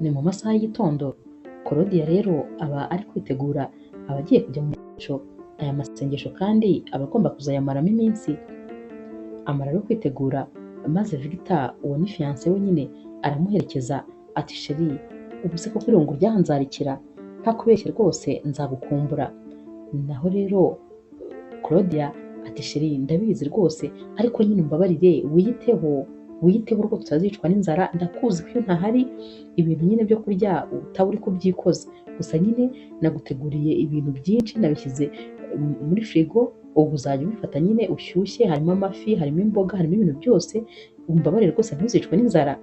Ni mu masaha y'igitondo, Claudia rero aba ari kwitegura, aba agiye kujya mu masengesho. Aya masengesho kandi aba agomba kuzayamaramo iminsi. Amara rero kwitegura, maze Victor, uwo ni fiancé we nyine, aramuherekeza ati: "Chéri, ubu se koko irungu ryanzarikira? Ntakubeshye rwose nzagukumbura." Naho rero Claudia ati: "Chéri, ndabizi rwose, ariko nyine umbabarire wiyiteho, wiyiteho rwose utazicwa n'inzara. Ndakuzi ko iyo ntahari ibintu nyine byo kurya utaba uri kubyikoza. Gusa nyine naguteguriye ibintu byinshi, nabishyize muri firigo, ubu uzajya ubifata nyine ushyushye. Harimo amafi, harimo imboga, harimo ibintu byose. Umbabarire rwose ntuzicwe n'inzara."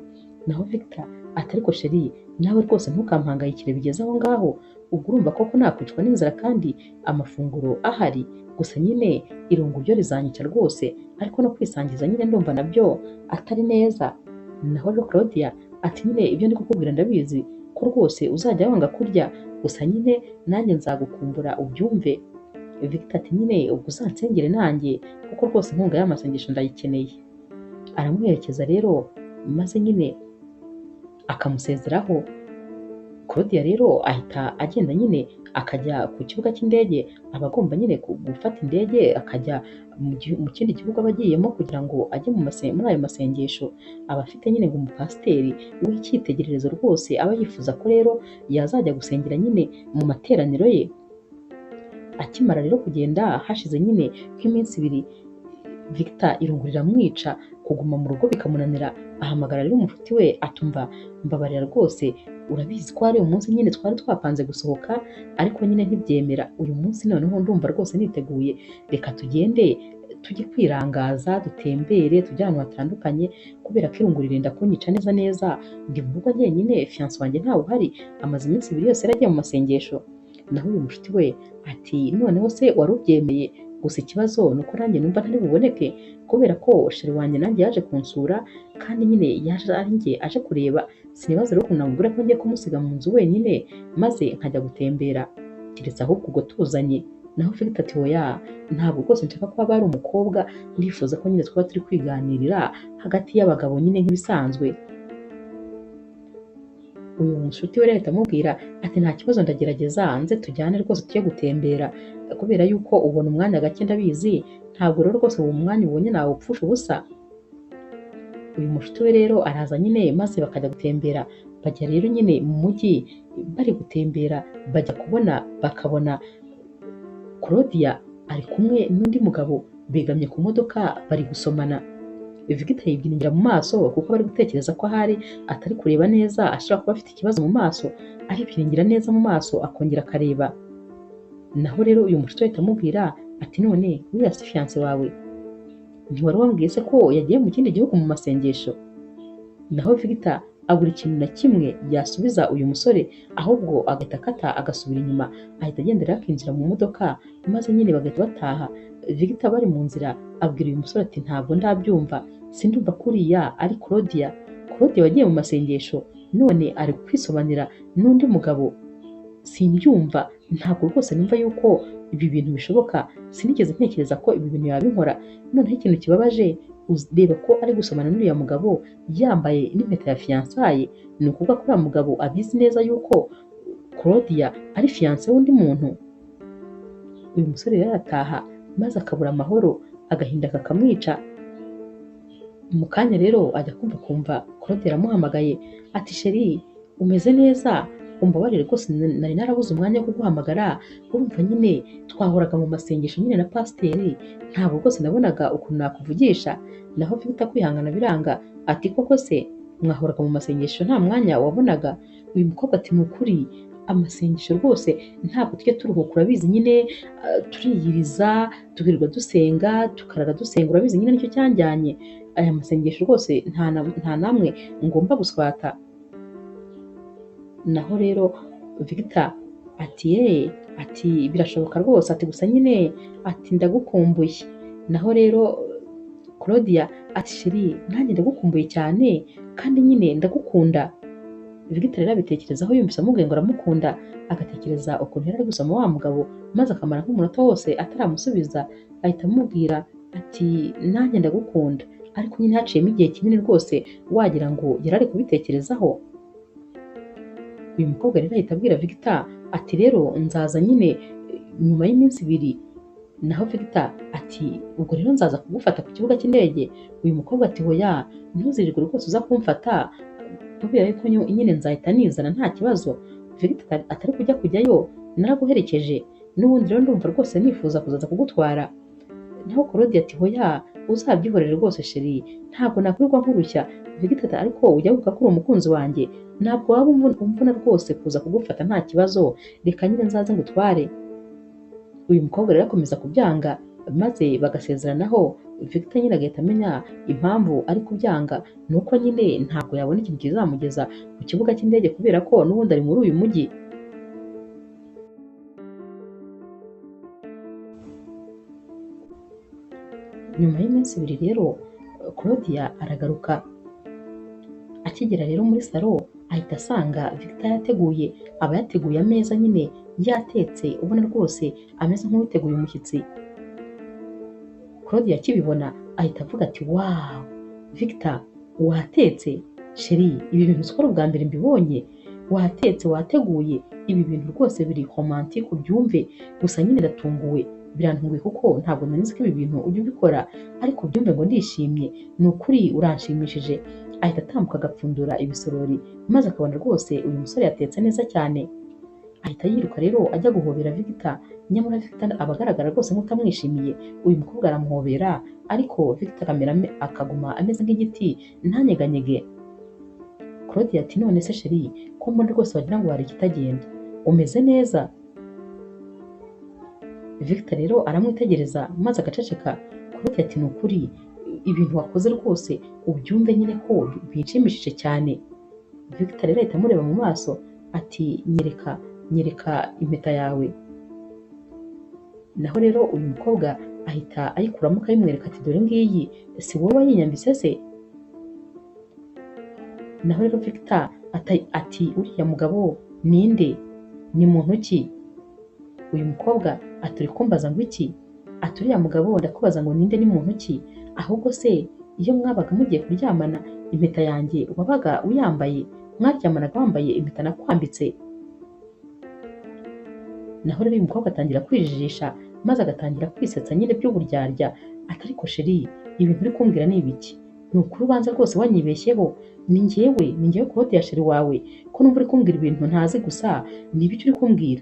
Naho Victor ati: "Ariko chéri, nawe rwose ntukampangayikire bigeze aho ngaho. Ubwo urumva koko nakwicwa n'inzara kandi amafunguro ahari? Gusa nyine irungu ryo rizanyica rwose, ariko no kwisangiza nyine ndumva nabyo atari neza." Naho rero Claudia ati: "Nyine ibyo ndi kukubwira ndabizi ko rwose uzajya wanga kurya, gusa nyine nanjye nzagukumbura ubyumve." Victor ati: "Nyine ubwo uzansengere nanjye, kuko rwose inkunga y'amasengesho ndayikeneye." Aramuherekeza rero, maze nyine akamusezeraho. Claudia rero ahita agenda nyine akajya ku kibuga cy'indege. Aba agomba nyine gufata indege akajya mu kindi gihugu aba agiyemo kugira ngo ajye muri ayo masengesho. Aba afite nyine ngo umupasiteri w'icyitegererezo rwose, aba yifuza ko rero yazajya gusengera nyine mu materaniro ye. Akimara rero kugenda, hashize nyine nk'iminsi 2, Victor irungu riramwica, kuguma mu rugo bikamunanira. Ahamagara rero umushuti we atumva: "Mbabarira rwose, urabizi ko ari umunsi nyine twari twapanze gusohoka, ariko nyine ntibyemera. Uyu munsi noneho ndumva rwose niteguye, reka tugende tujye kwirangaza, dutembere, tujye ahantu hatandukanye, kubera ko irungu rirenda kunyica neza neza. Ndi mu rugo njyenyine, fiancé wanjye ntawe uhari, amaze iminsi 2 yose yaragiye mu masengesho." Naho uyu mushuti we ati: "Noneho se wari ubyemeye? Gusa ikibazo ni uko nanjye numva ntari buboneke, kubera ko chéri wanjye nanjye yaje kunsura, kandi nyine yaje ari njye aje kureba. Sinibaza rero ukuntu namubwira ko ngiye kumusiga mu nzu wenyine maze nkajya gutembera, keretse ahubwo ubwo tuzanye." Naho Victor ati: "Oya, ntabwo rwose nshaka ko haba hari umukobwa, ndifuza ko nyine twaba turi kwiganirira hagati y'abagabo nyine nk'ibisanzwe." Uyu mushuti we rero ahita amubwira ati: "Nta kibazo, ndagerageza nze tujyane rwose tujye gutembera, kubera yuko ubona umwanya gake ndabizi, ntabwo rero rwose uwo mwanya ubonye nawupfusha ubusa." Uyu mushuti we rero araza nyine, maze bakajya gutembera. Bajya rero nyine mu mujyi, bari gutembera bajya kubona bakabona Claudia ari kumwe n'undi mugabo, begamye ku modoka bari gusomana. Victor yibyiringira mu maso, kuko bari gutekereza ko ahari atari kureba neza, ashobora kuba afite ikibazo mu maso. Aribyiringira neza mu maso, akongera akareba. Naho rero uyu mushuti ahita amubwira ati: "None uriya si fiancé wawe? Ntiwari wambwiye se ko yagiye mu kindi gihugu mu masengesho?" Naho Victor abura ikintu na kimwe yasubiza uyu musore, ahubwo agahita akata agasubira inyuma, ahita agenda rero akinjira mu modoka, maze nyine bagahita bataha. Victor bari mu nzira abwira uyu musore ati: "Ntabwo ndabyumva, sindumva ko uriya ari Claudia. Claudia wagiye mu masengesho none ari kwisobanira n'undi mugabo. Simbyumva, ntabwo rwose numva yuko ibi bintu bishoboka. Sinigeze ntekereza ko ibi bintu yabinkora. Noneho ikintu kibabaje, reba ko ari gusomana n'uriya mugabo yambaye n'impeta ya fiançailles. Ni ukuvuga ko uriya mugabo abizi neza yuko Claudia ari fiancé w'undi muntu." Uyu musore rero arataha maze akabura amahoro, agahinda kakamwica. Mu kanya rero ajya kumva kumva Claudia aramuhamagaye ati: "Chéri, umeze neza? Umbabarire rwose nari narabuze umwanya wo kuguhamagara. Urumva nyine twahoraga mu masengesho nyine na pasiteri, ntabwo rwose nabonaga ukuntu nakuvugisha." Naho Victor kwihangana biranga ati: "Koko se mwahoraga mu masengesho nta mwanya wabonaga?" Uyu mukobwa ati: "Ni ukuri amasengesho rwose ntabwo tujya turuhuka. Urabizi nyine, turiyiriza, tukirirwa dusenga, tukarara dusenga. Urabizi nyine nicyo cyanjyanye. Aya masengesho rwose nta namwe ngomba guswata." Naho rero Victor ati: "Ye," ati: "Birashoboka rwose," ati: "gusa nyine," ati: "ndagukumbuye." Naho rero Claudia ati: "Chéri, nanjye ndagukumbuye cyane, kandi nyine ndagukunda." Victor rero abitekerezaho, yumvise amubwiye ngo aramukunda, agatekereza ukuntu yari ari gusoma wa mugabo, maze akamara nk'umunota wose ataramusubiza, ahita amubwira ati: "Nanjye ndagukunda." Ariko nyine haciyemo igihe kinini rwose, wagira ngo yari ari kubitekerezaho. Uyu mukobwa rero ahita abwira Victor ati rero nzaza nyine nyuma y'iminsi 2. Naho Victor ati ubwo rero nzaza kugufata ku kibuga cy'indege. Uyu mukobwa ati hoya ntuzirirwe rwose uza kumfata kubera yuko nyine nzahita nizana nta kibazo. Victor atari kujya kujyayo naraguherekeje n'ubundi rero ndumva rwose nifuza kuzaza kugutwara. Naho Claudia ati hoya uzabyihorere rwose sheri ntabwo nakurirwa nkurushya. Victor ati ariko ujya wibuka ko uri umukunzi wanjye ntabwo waba umvuna rwose kuza kugufata nta kibazo, reka nyine nzaze ngutware. Uyu mukobwa rero akomeza kubyanga maze bagasezeranaho. Victor nyine agahita amenya impamvu ari kubyanga nuko nyine ntabwo yabona ikintu kizamugeza ku kibuga cy'indege kubera ko n'ubundi ari muri uyu mujyi. Nyuma y'iminsi 2 rero Claudia aragaruka. Akigera rero muri salo ahita asanga Victor yateguye, aba yateguye ameza nyine yatetse ubona rwose ameze nk'uwiteguye umushyitsi. Claudia akibibona ahita avuga ati wow Victor watetse sheri, ibi bintu sikora ubwa mbere mbibonye, watetse wateguye ibi bintu rwose biri romantique ubyumve, gusa nyine ndatunguwe birantunguye kuko ntabwo nari nzi ko ibi bintu ujya ubikora, ariko ubyumve ngo ndishimye ni ukuri uranshimishije. Ahita atambuka agapfundura ibisorori maze akabona rwose uyu musore yatetse neza cyane. Ahita yiruka rero ajya guhobera Victor, nyamara Victor aba agaragara rwose nk'utamwishimiye. Uyu mukobwa aramuhobera ariko Victor akaguma ameze nk'igiti ntanyeganyege. Claudia ati none se sheri ko mbona rwose wagira ngo hari ikitagenda, umeze neza? Victor rero aramwitegereza maze agaceceka. Claudia ati ni ukuri ibintu wakoze rwose ubyumve nyine ko binshimishije cyane. Victor rero ahita amureba mu maso ati nyereka nyereka impeta yawe. Naho rero uyu mukobwa ahita ayikuramo akayimwereka ati dore ngiyi, si wowe wayinyambitse se? Naho rero Victor ati uriya mugabo ninde, ni muntu ki? Uyu mukobwa ati uri kumbaza ngo iki? Ati uriya mugabo ndakubaza ngo ninde ni muntu ki? Ahubwo se iyo mwabaga mugiye kuryamana impeta yanjye wabaga uyambaye, mwaryamanaga wambaye impeta nakwambitse? Naho rero uyu mukobwa atangira kwijijisha maze agatangira kwisetsa nyine by'uburyarya ati ariko sheri ibintu uri kumbwira ni ibiki? Ni ukuri ubanza rwose wanyibeshyeho, ni njyewe Claudia sheri wawe, ko numva uri kumbwira ibintu ntazi gusa ni ibiki uri kumbwira?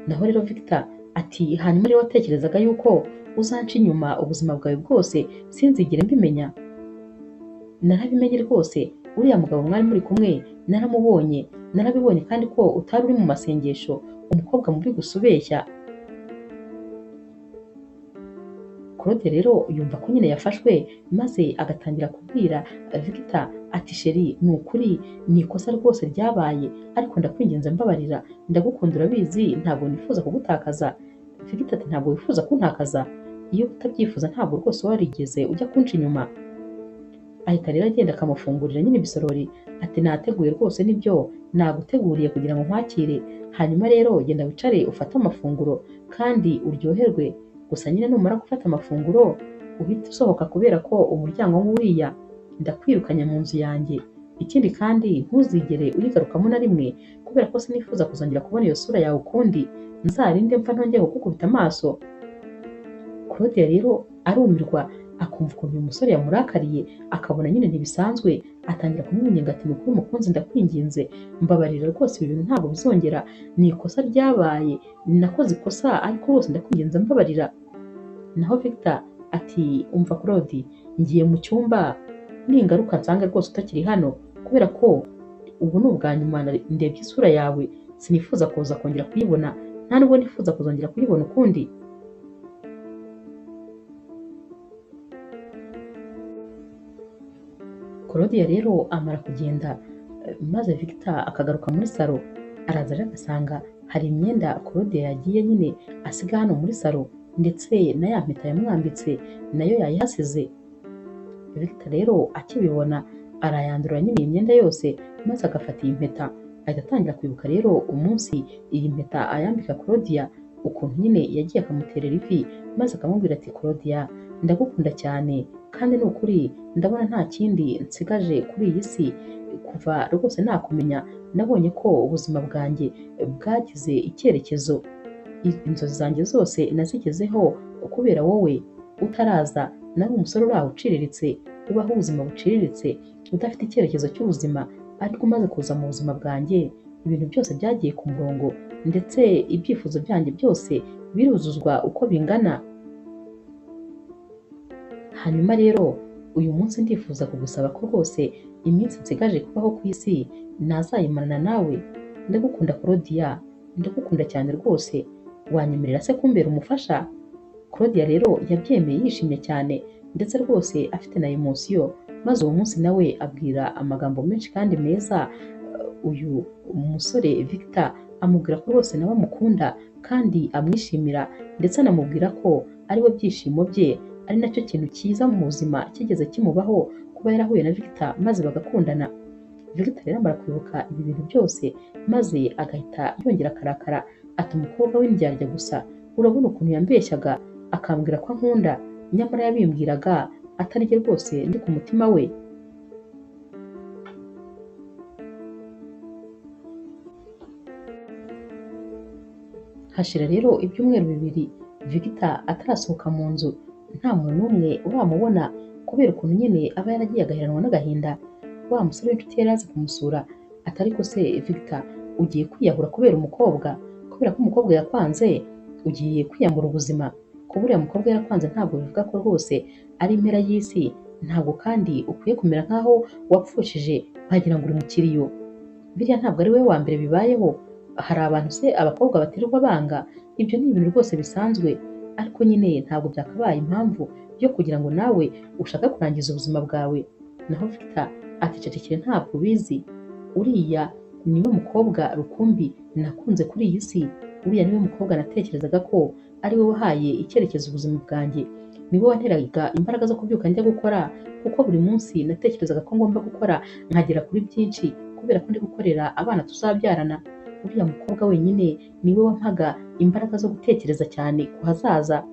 Naho rero Victor ati hanyuma rero watekerezaga yuko uzanca inyuma ubuzima bwawe bwose sinzigere mbimenya? Narabimenye rwose, uriya mugabo mwari muri kumwe naramubonye, narabibonye kandi ko utari uri mu masengesho, umukobwa mubi gusa ubeshya. Claude rero yumva ko nyine yafashwe maze agatangira kubwira Victor ati sheri ni ukuri ni ikosa rwose ryabaye, ariko ndakwinginze mbabarira, ndagukunda urabizi ntabwo nifuza kugutakaza. Victor ati ntabwo wifuza kuntakaza? Iyo utabyifuza ntabwo rwose warigeze ujya kunca inyuma. Ahita rero agenda akamufungurira nyine ibisorori ati nateguye rwose nibyo naguteguriye kugira ngo nkwakire, hanyuma rero genda wicare ufate amafunguro kandi uryoherwe, gusa nyine numara gufata amafunguro uhite usohoka kubera ko umuryango nguriya ndakwirukanye mu nzu yanjye, ikindi kandi ntuzigere uyigarukamo na rimwe kubera ko sinifuza kuzongera kubona iyo sura yawe ukundi, nzarinde mfa ntongeye kugukubita amaso. Claudia rero arumirwa akumva ukuntu uyu musore yamurakariye, akabona nyine ntibisanzwe, atangira kumwinginga ati mukuru mukunzi ndakwinginze mbabarira rwose ibi bintu ntabwo bizongera, ni ikosa ryabaye nakoze ikosa ariko rwose ndakwinginze mbabarira. Naho Victor ati umva Claude ngiye mu cyumba ningaruka nsanga rwose utakiri hano kubera ko ubu ni ubwa nyuma ndebye isura yawe, sinifuza kuza kongera kuyibona, nta nubwo nifuza kuzongera kuyibona ukundi. Claudia rero amara kugenda maze Victor akagaruka muri salo, araza rero agasanga hari imyenda Claudia yagiye nyine asiga hano muri salo ndetse na ya mpeta yamwambitse nayo yayihasize. Victor rero akibibona arayandura nyine iyi myenda yose maze agafata iyi mpeta, ahita atangira kwibuka rero umunsi iyi mpeta ayambika Claudia ukuntu nyine yagiye akamuterera ivi maze akamubwira ati Claudia ndagukunda cyane kandi ni ukuri ndabona nta kindi nsigaje kuri iyi si, Kuva rwose nakumenya nabonye ko ubuzima bwanjye bwagize icyerekezo, inzozi zanjye zose nazigezeho kubera wowe. Utaraza nari umusore uri aho uciriritse, ubaho ubuzima buciriritse, udafite icyerekezo cy'ubuzima, ariko umaze kuza mu buzima bwanjye ibintu byose byagiye ku murongo, ndetse ibyifuzo byanjye byose biruzuzwa uko bingana. Hanyuma rero uyu munsi ndifuza kugusaba ko rwose iminsi nsigaje kubaho ku isi nazayimarana nawe. Ndagukunda Claudia, ndagukunda cyane rwose, wanyemerera se kumbera umufasha? Claudia rero yabyemeye yishimye cyane, ndetse rwose afite na emotion, maze uwo munsi nawe abwira amagambo menshi kandi meza uyu musore Victor, amubwira ko rwose nawe amukunda kandi amwishimira, ndetse anamubwira ko ari we byishimo bye, ari nacyo kintu cyiza mu buzima kigeze kimubaho kuba yarahuye na Victor maze bagakundana. Victor rero amara kwibuka ibi bintu byose maze agahita yongera akarakara, ati umukobwa w'indyarya gusa, urabona ukuntu yambeshyaga akambwira ko ankunda, nyamara yabimbwiraga atari jye rwose ndi ku mutima we. Hashira rero ibyumweru 2 Victor atarasohoka mu nzu, nta muntu n'umwe uramubona kubera ukuntu nyine aba yaragiye agaheranwa n'agahinda. Wa musore w'inshuti yari azi kumusura ati ariko se Victor ugiye kwiyahura kubera umukobwa? Kubera ko umukobwa yakwanze ugiye kwiyambura ubuzima? Kuba uriya mukobwa yarakwanze ntabwo bivuga ko rwose ari impera y'isi, ntabwo kandi ukwiye kumera nk'aho wapfushije wagira ngo uri mu kiriyo. Biriya ntabwo ari wowe wa mbere bibayeho, hari abantu se abakobwa baterwa banga, ibyo ni ibintu rwose bisanzwe, ariko nyine ntabwo byakabaye impamvu yo kugira ngo nawe ushake kurangiza ubuzima bwawe. Naho Victor ati cecekere ntabwo ubizi, uriya niwe mukobwa rukumbi nakunze kuri iyi si, uriya niwe mukobwa natekerezaga ko ari we wahaye icyerekezo ubuzima bwanjye, niwe wanteraga imbaraga zo kubyuka njya gukora, kuko buri munsi natekerezaga ko ngomba gukora nkagera kuri byinshi kubera ko ndi gukorera abana tuzabyarana. Uriya mukobwa wenyine niwe wampaga imbaraga zo gutekereza cyane ku hazaza,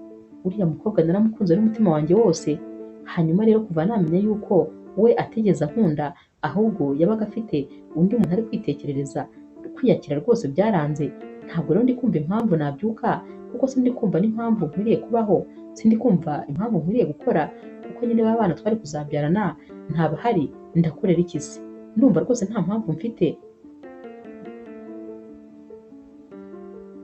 uriya mukobwa naramukunze n'umutima wanjye wose. Hanyuma rero kuva namenya yuko we atigeze ankunda, ahubwo yabaga afite undi muntu ari kwitekerereza, kwiyakira rwose byaranze. Ntabwo rero ndi kumva impamvu nabyuka, kuko sindi kumva n'impamvu nkwiriye kubaho, sindi kumva impamvu nkwiriye gukora, kuko nyine ba bana twari kuzabyarana ntabahari, ndakorera iki se? Ndumva rwose nta mpamvu mfite.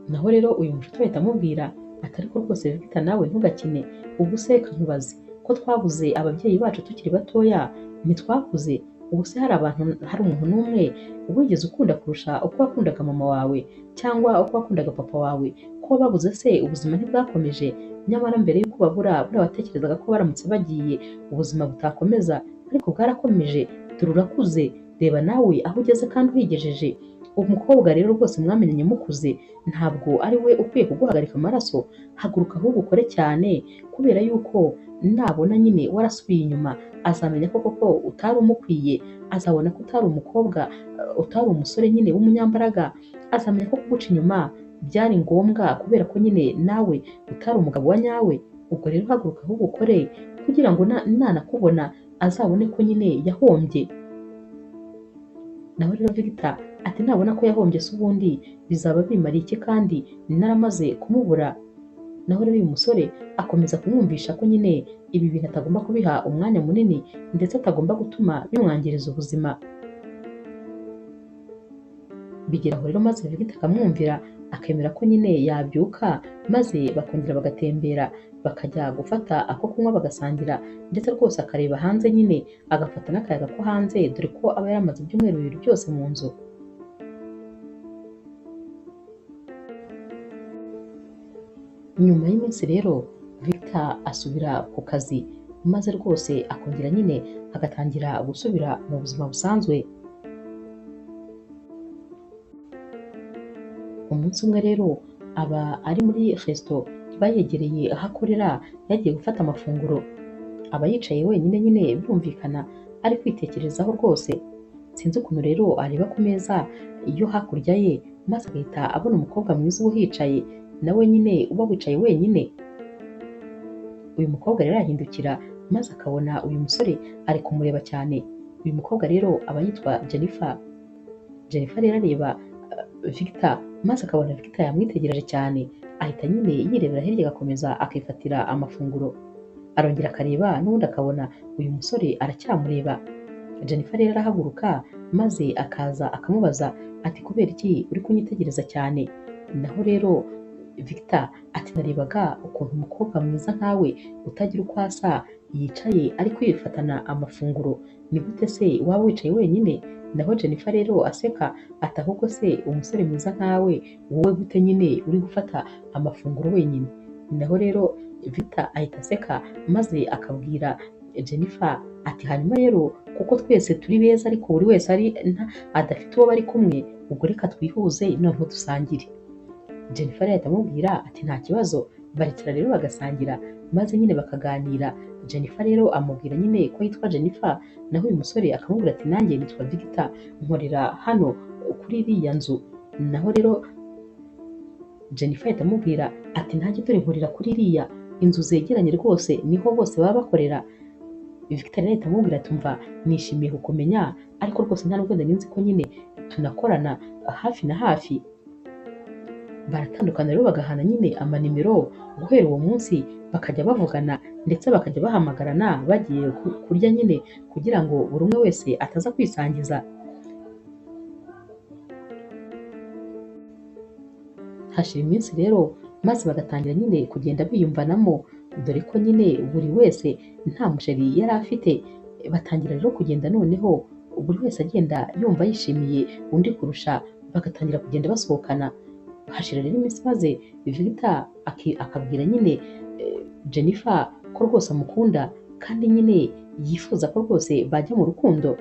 Naho rero uyu mushuti ahita amubwira ati ariko rwose Victor nawe ntugakine, ubu se nkubaze ko twabuze ababyeyi bacu tukiri batoya, ntitwakuze, ubu se hari abantu, hari umuntu n'umwe wigeze ukunda kurusha uko wakundaga mama wawe cyangwa uko wakundaga papa wawe? Ko babuze se ubuzima ntibwakomeje? Nyamara mbere y'uko babura buriya watekerezaga ko baramutse bagiye ubuzima butakomeza, ariko bwarakomeje, dore urakuze, reba nawe aho ugeze kandi uhigejeje. Umukobwa rero rwose mwamenyanye mukuze, ntabwo ari we ukwiye kuguhagarika amaraso, haguruka ahubwo ukore cyane, kubera yuko nabona nyine warasubiye inyuma azamenya ko koko utari umukwiye, azabona ko utari umukobwa, utari umusore nyine w'umunyambaraga, azamenya ko kuguca inyuma byari ngombwa kubera ko nyine nawe utari umugabo wa nyawe. Ubwo rero haguruka ahubwo ukore kugira ngo nanakubona azabone ko nyine yahombye. Naho rero Victor ati nabona ko yahombye se ubundi bizaba bimariye iki kandi naramaze kumubura? Naho rero uyu musore akomeza kumwumvisha ko nyine ibi bintu atagomba kubiha umwanya munini, ndetse atagomba gutuma bimwangiriza ubuzima. Bigera aho rero maze Victor akamwumvira, akemera ko nyine yabyuka maze bakongera bagatembera, bakajya gufata ako kunywa bagasangira, ndetse rwose akareba hanze nyine agafata n'akayaga ko hanze, dore ko aba yaramaze ibyumweru 2 byose mu nzu. Nyuma y'iminsi rero Victor asubira ku kazi, maze rwose akongera nyine agatangira gusubira mu buzima busanzwe. Umunsi umwe rero aba ari muri resto bayegereye aho akorera, yagiye gufata amafunguro, aba yicaye wenyine nyine birumvikana ari kwitekerezaho rwose. Sinzi ukuntu rero areba ku meza yo hakurya ye, maze agahita abona umukobwa mwiza uba uhicaye, nawe nyine uba wicaye wenyine. Uyu mukobwa rero arahindukira maze akabona uyu musore ari kumureba cyane. Uyu mukobwa rero aba yitwa Jennifer. Jennifer rero areba Victor maze akabona Victor yamwitegereje cyane, ahita nyine yirebera hirya agakomeza akifatira amafunguro. Arongera akareba n'ubundi akabona uyu musore aracyamureba. Jennifer rero arahaguruka maze akaza akamubaza ati kubera iki uri kunyitegereza cyane? Naho rero Victor ati narebaga ukuntu umukobwa mwiza nkawe utagira uko asa yicaye ari kwifatana amafunguro, ni gute se waba wicaye wenyine? Naho Jennifer rero aseka ati ahubwo se umusore mwiza nkawe wowe gute nyine uri gufata amafunguro wenyine? Naho rero Victor ahita aseka maze akabwira Jennifer ati hanyuma rero kuko twese turi beza ariko buri wese ari adafite uwo bari kumwe, ubwo reka twihuze noneho dusangire. Jennifer ahita amubwira ati nta kibazo. Baricara rero bagasangira maze nyine bakaganira. Jennifer rero amubwira nyine ko yitwa Jennifer, naho uyu musore akamubwira ati nanjye nitwa Victor nkorera hano kuri iriya nzu. Naho rero Jennifer ahita amubwira ati nanjye dore nkorera kuri iriya inzu zegeranye rwose niho bose baba bakorera. Victor rero ahita amubwira ati umva nishimiye kukumenya ariko rwose nta nubwo nari nzi ko nyine tunakorana hafi na hafi. Baratandukana rero bagahana nyine amanimero, guhera uwo munsi bakajya bavugana ndetse bakajya bahamagarana bagiye kurya nyine kugira ngo buri umwe wese ataza kwisangiza. Hashira iminsi rero maze bagatangira nyine kugenda biyumvanamo, dore ko nyine buri wese nta musheri yari afite. Batangira rero kugenda noneho buri wese agenda yumva yishimiye undi kurusha, bagatangira kugenda basohokana. Hashira rero iminsi maze Victor akabwira nyine Jennifer ko rwose amukunda kandi nyine yifuza ko rwose bajya mu rukundo.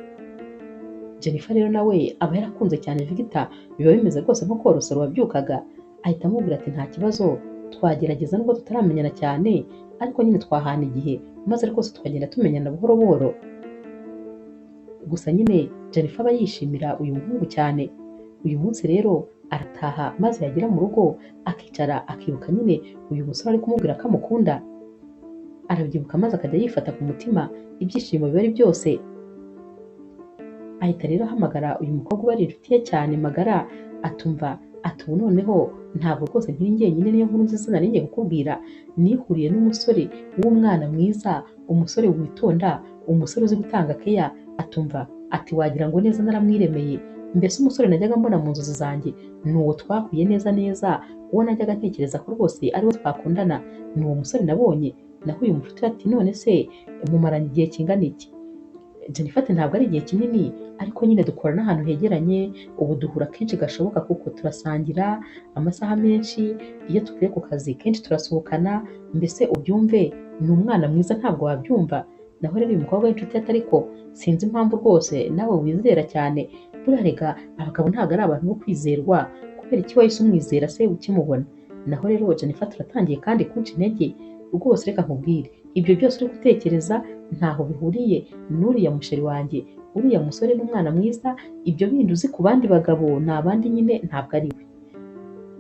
Jennifer rero nawe aba yarakunze cyane Victor, biba bimeze rwose nko korosora wabyukaga. Ahita amubwira ati nta kibazo twagerageza nubwo tutaramenyana cyane ariko nyine twahana igihe maze rwose tukagenda tumenyana buhoro buhoro. Gusa nyine Jennifer aba yishimira uyu muhungu cyane. Uyu munsi rero arataha maze yagera mu rugo akicara akibuka nyine uyu musore ari kumubwira ko amukunda. Arabyibuka maze akajya yifata ku mutima, ibyishimo biba ari byose. Ahita rero ahamagara uyu mukobwa uba ari inshuti ye cyane magara, atumva ati ubu noneho ntabwo rwose nkiri njyenyine, niyo nkuru nziza nari ngiye kukubwira, nihuriye n'umusore w'umwana mwiza, umusore witonda, umusore uzi gutanga keya. Atumva ati wagira ngo neza naramwiremeye, mbese umusore najyaga mbona mu nzozi zanjye ni uwo twahuye neza neza, uwo najyaga ntekereza ko rwose ari we twakundana ni uwo musore nabonye. Naho uyu mushuti ati none se mumaranye igihe kingana iki? Jennifer ati ntabwo ari igihe kinini ariko nyine dukora n'ahantu hegeranye, ubu duhura kenshi gashoboka kuko turasangira amasaha menshi, iyo tuvuye ku kazi kenshi turasohokana, mbese ubyumve ni umwana mwiza ntabwo wabyumva. Naho rero uyu mukobwa w'inshuti ati ariko sinzi impamvu rwose nawe wizera cyane, buriya rega abagabo ntabwo ari abantu bo kwizerwa, kubera iki wahise umwizera se ukimubona? Naho rero Jennifer turatangiye kandi kunca intege rwose, reka nkubwire ibyo byose uri gutekereza ntaho bihuriye n'uriya musheri wanjye, uriya musore n'umwana mwiza, ibyo bindi uzi ku bandi bagabo ni abandi nyine ntabwo ari we.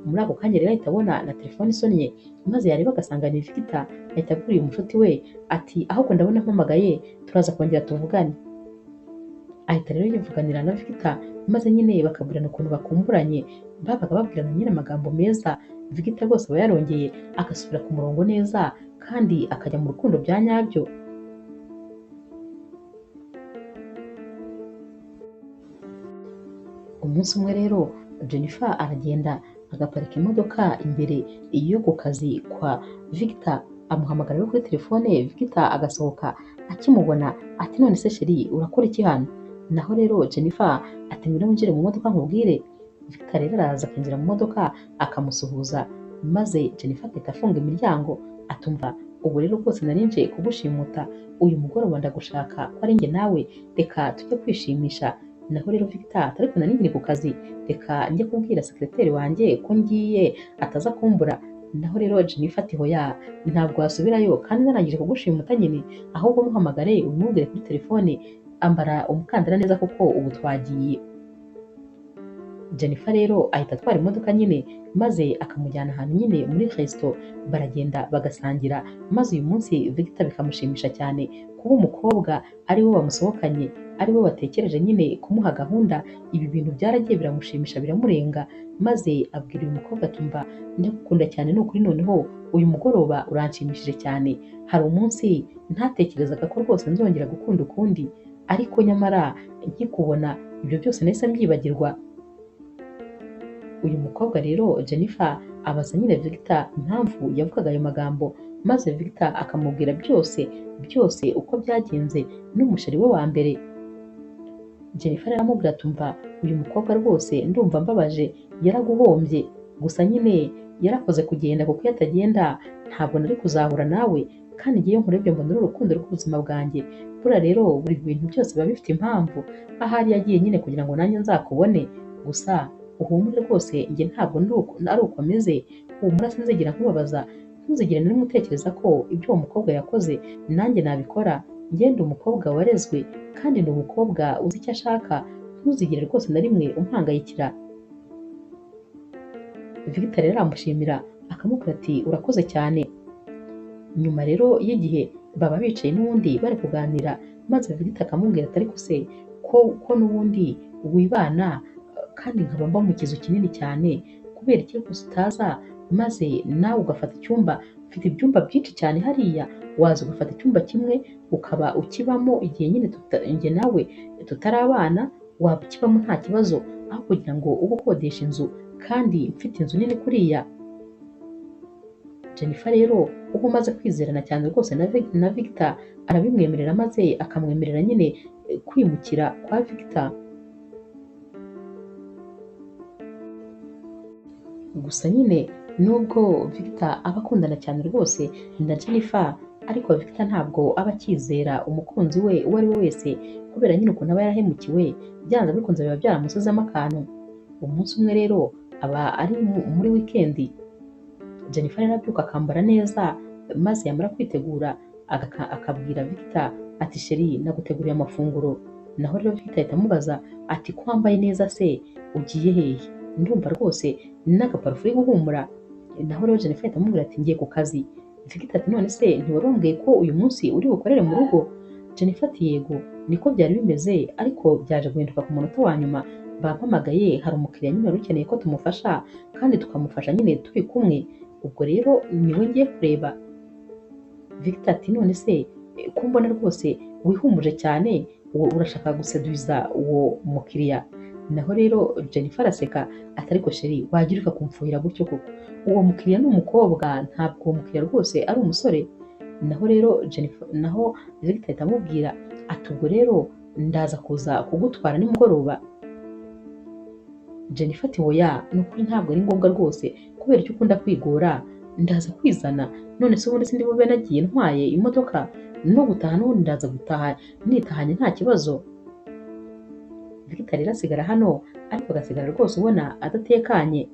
Muri ako kanya rero ahita abona na telefone isonnye, maze yareba agasanga ni Victor, ahita abwira uyu mushuti we ati ahubwo ndabona mpamagaye turaza kongera tuvugane. Ahita rero yivuganira na Victor maze nyine bakabwirana ukuntu bakumburanye, babaga babwirana nyine amagambo meza. Victor rwose aba yarongeye agasubira ku murongo neza kandi akajya mu rukundo bya nyabyo. Umunsi umwe rero Jennifer aragenda agaparika imodoka imbere yo ku kazi kwa Victor, amuhamagara rero kuri telefone, Victor agasohoka akimubona ati none se sheri urakora iki hano? Naho rero Jennifer ati ngwino winjire mu modoka nkubwire. Victor rero araza akinjira mu modoka akamusuhuza, maze Jennifer agahita afunga imiryango atumva ubu rero rwose nari nje kugushimuta, uyu mugoroba ndagushaka ko ari njye nawe, reka tujye kwishimisha. Naho rero Victor ariko nari nkiri ku kazi, reka njye kubwira sekreteri wanjye ko ngiye ataza kumbura. Naho rero Jennifer ati hoya ntabwo wasubirayo kandi narangije kugushimuta nyine, ahubwo muhamagare umubwire kuri telefone, ambara umukandara neza kuko ubu twagiye. Jennifer rero ahita atwara imodoka nyine maze akamujyana ahantu nyine muri resto, baragenda bagasangira, maze uyu munsi Victor bikamushimisha cyane kuba umukobwa ari we wamusohokanye, ari we watekereje nyine kumuha gahunda. Ibi bintu byaragiye biramushimisha biramurenga, maze abwira uyu mukobwa tumva ndagukunda cyane ni ukuri, noneho uyu mugoroba uranshimishije cyane, hari umunsi ntatekerezaga ko rwose nzongera gukunda ukundi, ariko nyamara nkikubona ibyo byose nahise mbyibagirwa. Uyu mukobwa rero Jennifer abaza nyine Victor impamvu yavugaga ayo magambo, maze Victor akamubwira byose byose uko byagenze n'umusheri we wa mbere. Jennifer aramubwira ati umva uyu mukobwa rwose ndumva mbabaje, yaraguhombye, gusa nyine yarakoze kugenda kuko iyo atagenda ntabwo nari kuzahura nawe, kandi ngewe nkurebye mbona uri urukundo rw'ubuzima bwanjye. Buriya rero buri bintu byose biba bifite impamvu, ahari yagiye nyine kugira ngo nanjye nzakubone, gusa uhumure rwose njye ntabwo ari uko meze, humura sinzigera nkubabaza, ntuzigere na rimwe utekereza ko ibyo uwo mukobwa yakoze nanjye nabikora, njye ndi umukobwa warezwe kandi ni umukobwa uzi icyo ashaka, ntuzigere rwose na rimwe umpangayikira. Victor rero aramushimira akamubwira ati urakoze cyane. Nyuma rero y'igihe baba bicaye n'ubundi bari kuganira, maze Victor akamubwira ati ariko se ko n'ubundi wibana kandi nkaba mba mu kizu kinini cyane, kubera iki rwose utaza maze nawe ugafata icyumba, mfite ibyumba byinshi cyane hariya, waza ugafata icyumba kimwe ukaba ukibamo igihe nyine njye nawe tutarabana, waba ukibamo nta kibazo, aho kugira ngo ube ukodesha inzu kandi mfite inzu nini kuriya. Jennifer rero uba umaze kwizerana cyane rwose na Victor arabimwemerera, maze akamwemerera nyine kwimukira kwa Victor. Gusa nyine nubwo Victor aba akundana cyane rwose na Jennifer, ariko Victor ntabwo aba akizera umukunzi we uwo ari we wese, kubera nyine ukuntu aba yarahemukiwe, byanze bikunze biba byaramusizemo akantu. Umunsi umwe rero aba ari muri wikendi, Jennifer rero abyuka akambara neza, maze yamara kwitegura akabwira Victor ati sheri naguteguriye amafunguro. Naho rero Victor ahita amubaza ati ko wambaye neza se ugiye hehe? Ndumva rwose n'agaparufe uri guhumura. Naho rero Jennifer ahita amubwira ati ngiye ku kazi. Victor ati none se ntiwari wambwiye ko uyu munsi uri bukorere mu rugo? Jennifer ati yego niko byari bimeze, ariko byaje guhinduka ku munota wa nyuma, bampamagaye hari umukiriya nyine wari ukeneye ko tumufasha kandi tukamufasha nyine turi kumwe, ubwo rero niwe ngiye kureba. Victor ati none se ko mbona rwose wihumuje cyane, urashaka guseduza uwo mukiriya? Naho rero Jennifer araseka ati ariko sheri wagira ukakumfuhira gutyo koko, uwo mukiriya ni umukobwa ntabwo uwo mukiriya rwose ari umusore. Naho rero Jennifer, naho Victor ahita amubwira ati ubwo rero ndaza kuza kugutwara nimugoroba. Jennifer ati oya ni ukuri ntabwo ari ngombwa rwose, kubera icyo ukunda kwigora ndaza kwizana, none se ubundi sindi bube nagiye ntwaye imodoka, no gutaha n'ubundi ndaza gutaha nitahanye nta kibazo. Victor rero asigara hano, ariko agasigara rwose ubona adatekanye.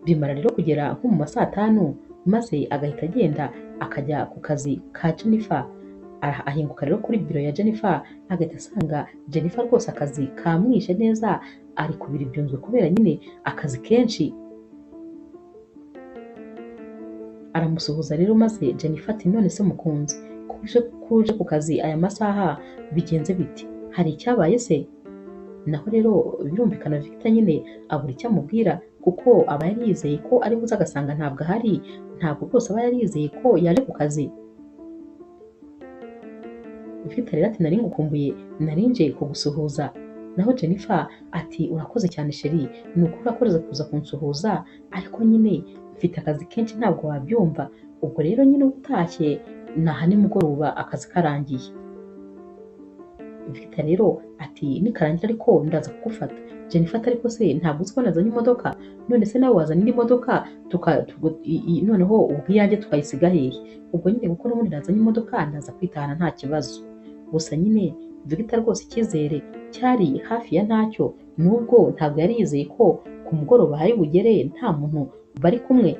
Bimara rero kugera nko mu ma saa tanu, maze agahita agenda akajya ku kazi ka Jennifer. Ahinguka rero kuri biro ya Jennifer, agahita asanga Jennifer rwose akazi kamwishe neza, ari kubira ibyunzwe kubera nyine akazi kenshi. Aramusuhuza rero maze Jennifer ati none se mukunzi, kuje ku kazi aya masaha bigenze bite? Hari icyabaye se? Naho rero birumvikana Victor nyine abura icyo amubwira, kuko aba yari yizeye ko ari buze agasanga ntabwo ahari, ntabwo rwose aba yari yizeye ko yaje ku kazi. Victor rero ati nari ngukumbuye, nari nje kugusuhuza. Naho Jennifer ati urakoze cyane sheri, ni ukuri urakoze kuza kunsuhuza, ariko nyine mfite akazi kenshi ntabwo wabyumva, ubwo rero nyine utashye naha nimugoroba akazi karangiye. Victor rero ati nikarangira ariko ndaza kugufata. Jennifer ati ariko se ntabwo uzi ko nazanye imodoka, none se nawe wazana indi modoka noneho ubwo iyanjye tukayisiga hehe? Ubwo nyine kuko n'ubundi nazanye imodoka ndaza kwitahana nta kibazo. Gusa nyine Victor rwose icyizere cyari hafi ya ntacyo, nubwo ntabwo yari yizeye ko ku mugoroba hari bugere nta muntu bari kumwe.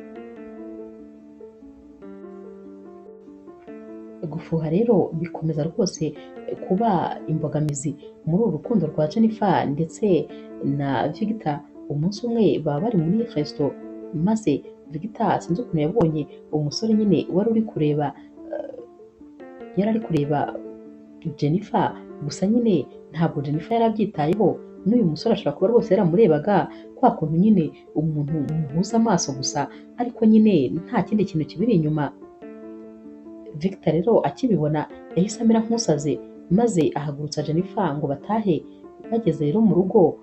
Gufuha rero bikomeza rwose kuba imbogamizi muri uru rukundo rwa Jennifer ndetse na Victor. Umunsi umwe baba bari muri resto, maze Victor sinzi ukuntu yabonye umusore nyine wari uri kureba, yari ari kureba Jennifer, gusa nyine ntabwo Jennifer yari abyitayeho. N'uyu musore ashobora kuba rwose yaramurebaga kwa kuntu nyine umuntu muhuza amaso gusa, ariko nyine nta kindi kintu kibiri inyuma. Victor rero akibibona yahise amera nk'usaze, maze ahagurutsa Jennifer ngo batahe. Bageze rero mu rugo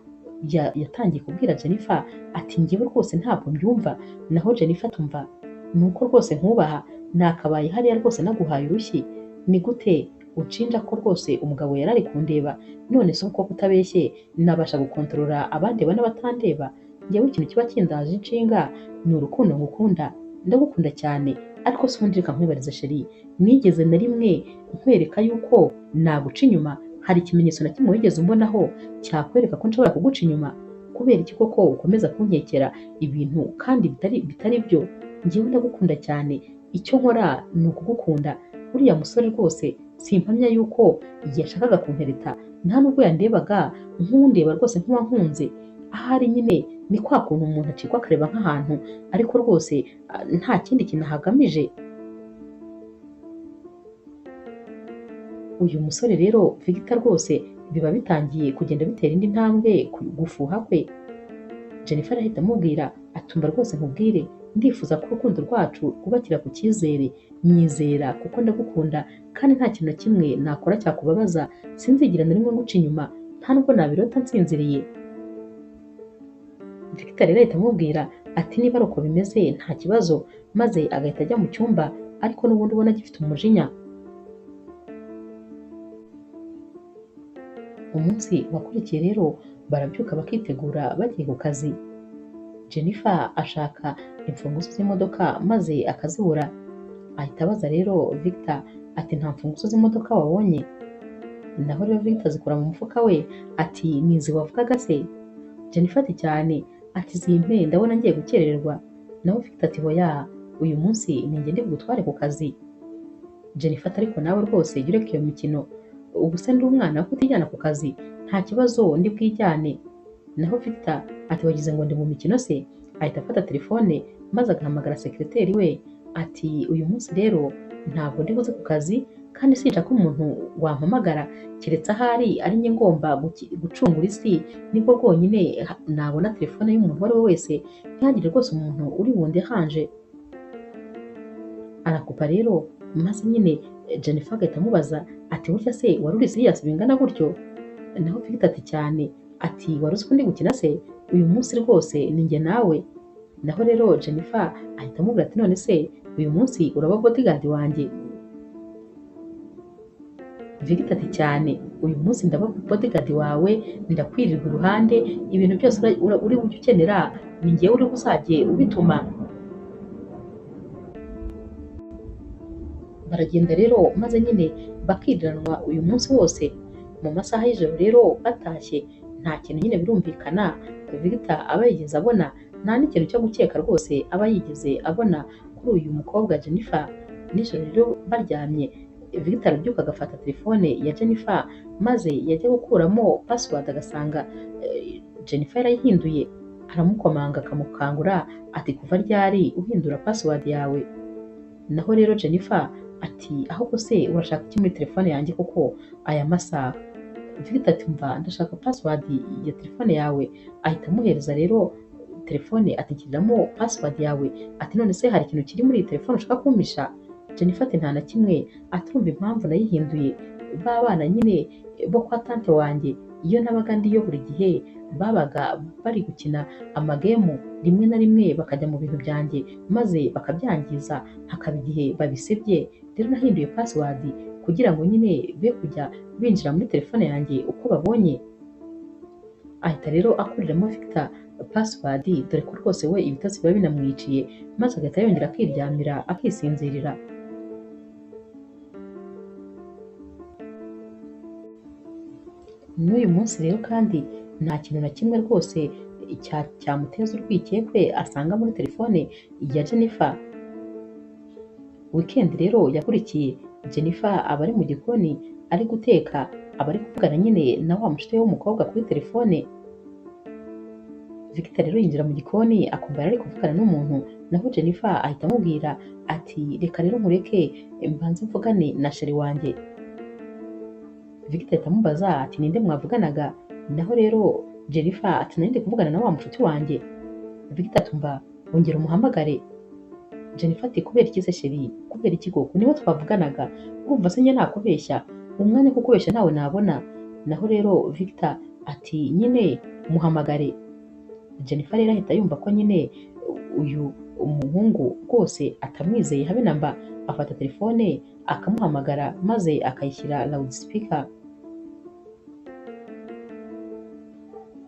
yatangiye kubwira Jennifer ati njyewe rwose ntabwo mbyumva. Naho Jennifer atumva, nuko rwose nkubaha, nakabaye hariya rwose naguhaye urushyi, ni gute unshinja ko rwose umugabo yari ari kundeba? None se uko kutabeshye nabasha gukontorora abandeba n'abatandeba? Njyewe ikintu kiba kindaje inshinga ni urukundo ngukunda, ndagukunda cyane. Ariko se ubundi reka nkwibarize sheri, nigeze na rimwe nkwereka yuko naguca inyuma? Hari ikimenyetso na kimwe wigeze umbonaho cyakwereka ko nshobora kuguca inyuma? Kubera iki koko ukomeza kunkekera ibintu kandi bitari byo? Njyewe ndagukunda cyane, icyo nkora ni ukugukunda. Uriya musore rwose simpamya yuko yashakaga kuntereta, nta nubwo yandebaga nk'undeba rwose nk'uwankunze. Ahari nyine ni kwa kuntu umuntu acikwa akareba nk'ahantu, ariko rwose nta kindi kintu ahagamije. Uyu musore rero Victor rwose biba bitangiye kugenda bitera indi ntambwe gufuha kwe. Jennifer ahita amubwira atumva rwose nkubwire, ndifuza ko urukundo rwacu rwubakira ku cyizere, nyizera kuko ndagukunda kandi nta kintu na kimwe nakora cyakubabaza, sinzigera na rimwe nguca inyuma, nta nubwo nabirota nsinziriye. Victor rero ahita amubwira ati niba ari uko bimeze nta kibazo, maze agahita ajya mu cyumba, ariko n'ubundi ubona agifite umujinya. Umunsi wakurikiye rero barabyuka bakitegura bagiye ku kazi. Jennifer ashaka imfunguzo z'imodoka maze akazibura. Ahita abaza rero Victor ati nta mfunguzo z'imodoka wabonye? Naho rero Victor azikura mu mufuka we ati ni izi wavugaga se? Jennifer ati cyane, ati zimpe ndabona ngiye gukererwa. Naho Victor ati hoya, uyu munsi ni njye ndi bugutware ku kazi. Jennifer ati ariko nawe rwose jya ureka iyo mikino, ubu se ndi umwana wo kutijyana ku kazi, nta kibazo ndi bwijyane. Naho Victor ati wagize ngo ndi mu mikino se? Ahita afata telefone maze agahamagara sekreteri we ati uyu munsi rero ntabwo ndi buze ku kazi, kandi sinshaka umuntu wampamagara keretse ahari ari njye ngomba gucungura isi, nibwo bwonyine nabona telefone y'umuntu uwo ari we wese, ntihagire rwose umuntu uri bundehanje. Arakupa rero maze nyine Jennifer agahita amubaza ati burya se wari uri serious bingana gutyo? Naho Victor ati cyane, ati wari uzi ko ndi gukina se? Uyu munsi rwose ni njye nawe. Naho rero Jennifer ahita amubwira ati none se uyu munsi uraba bodyguard wanjye? Victor ati cyane, uyu munsi ndaba bodyguard wawe, ndakwirirwa iruhande, ibintu byose uri bujye ukenera ni njyewe uri buzajye ubituma. Baragenda rero maze nyine bakiriranwa uyu munsi wose. Mu masaha y'ijoro rero batashye nta kintu nyine birumvikana Victor aba yigeze abona, nta n'ikintu cyo gukeka rwose aba yigeze abona kuri uyu mukobwa Jennifer. Nijoro rero baryamye Victor arabyuka agafata telefone ya Jennifer, maze yajya gukuramo password agasanga Jennifer yarayihinduye. Aramukomanga akamukangura ati kuva ryari uhindura password yawe? Naho rero Jennifer ati ahubwo se urashaka iki muri telefone yanjye kuko aya masaha? Victor ati mva ndashaka password ya telefone yawe. Ahita amuhereza rero telefone ati nshyiriramo password yawe. Ati none se hari ikintu kiri muri iyi telefone ushaka kumpisha? Jennifer ati nta na kimwe, aturumva impamvu nayihinduye, ba bana nyine bo kwa tante wanjye iyo nabaga ndiyo buri gihe babaga bari gukina amagemu, rimwe na rimwe bakajya mu bintu byanjye maze bakabyangiza, hakaba igihe babisebye. Rero nahinduye password kugira ngo nyine be kujya binjira muri telefone yanjye uko babonye. Ahita rero akuriramo Victor password, dore ko rwose we ibitotsi biba binamwiciye, maze agahita yongera akiryamira akisinzirira. N'uyu munsi rero kandi nta kintu na kimwe rwose cyamuteza urwikekwe asanga muri telefone ya Jennifer. Weekend rero yakurikiye Jennifer aba ari mu gikoni ari guteka, aba ari kuvugana nyine na wa mushuti we w'umukobwa kuri telefone. Victor rero yinjira mu gikoni akumva yari ari kuvugana n'umuntu, naho Jennifer ahita amubwira ati reka rero nkureke mbanze mvugane na sheri wanjye. Victor ahita amubaza ati ninde mwavuganaga? Naho rero Jennifer ati nari ndi kuvugana na wa mushuti wanjye. Victor atumva ongera umuhamagare. Jennifer ati kubera iki se sheri? Kubera iki koko? Niwe twavuganaga, urumva se njye nakubeshya? Umwanya wo kukubeshya ntawe nabona. Naho rero Victor ati nyine muhamagare. Jennifer rero ahita yumva ko nyine uyu umuhungu rwose atamwizeye habe na mba, afata telefone akamuhamagara maze akayishyira loudspeaker.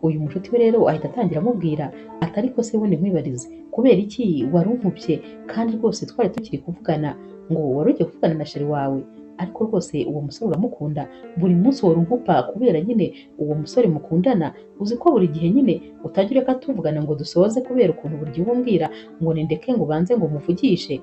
Uyu mushuti we rero ahita atangira amubwira ati ariko se bundi nkwibarize, kubera iki wari unkubye kandi rwose twari tukiri kuvugana, ngo wari ugiye kuvugana na sheri wawe, ariko rwose uwo musore uramukunda, buri munsi wari unkupa kubera nyine uwo musore mukundana, uzi ko buri gihe nyine utajya ureka tuvugana ngo dusoze kubera ukuntu buri gihe uba umbwira ngo nindeke ngo ubanze ngo muvugishe.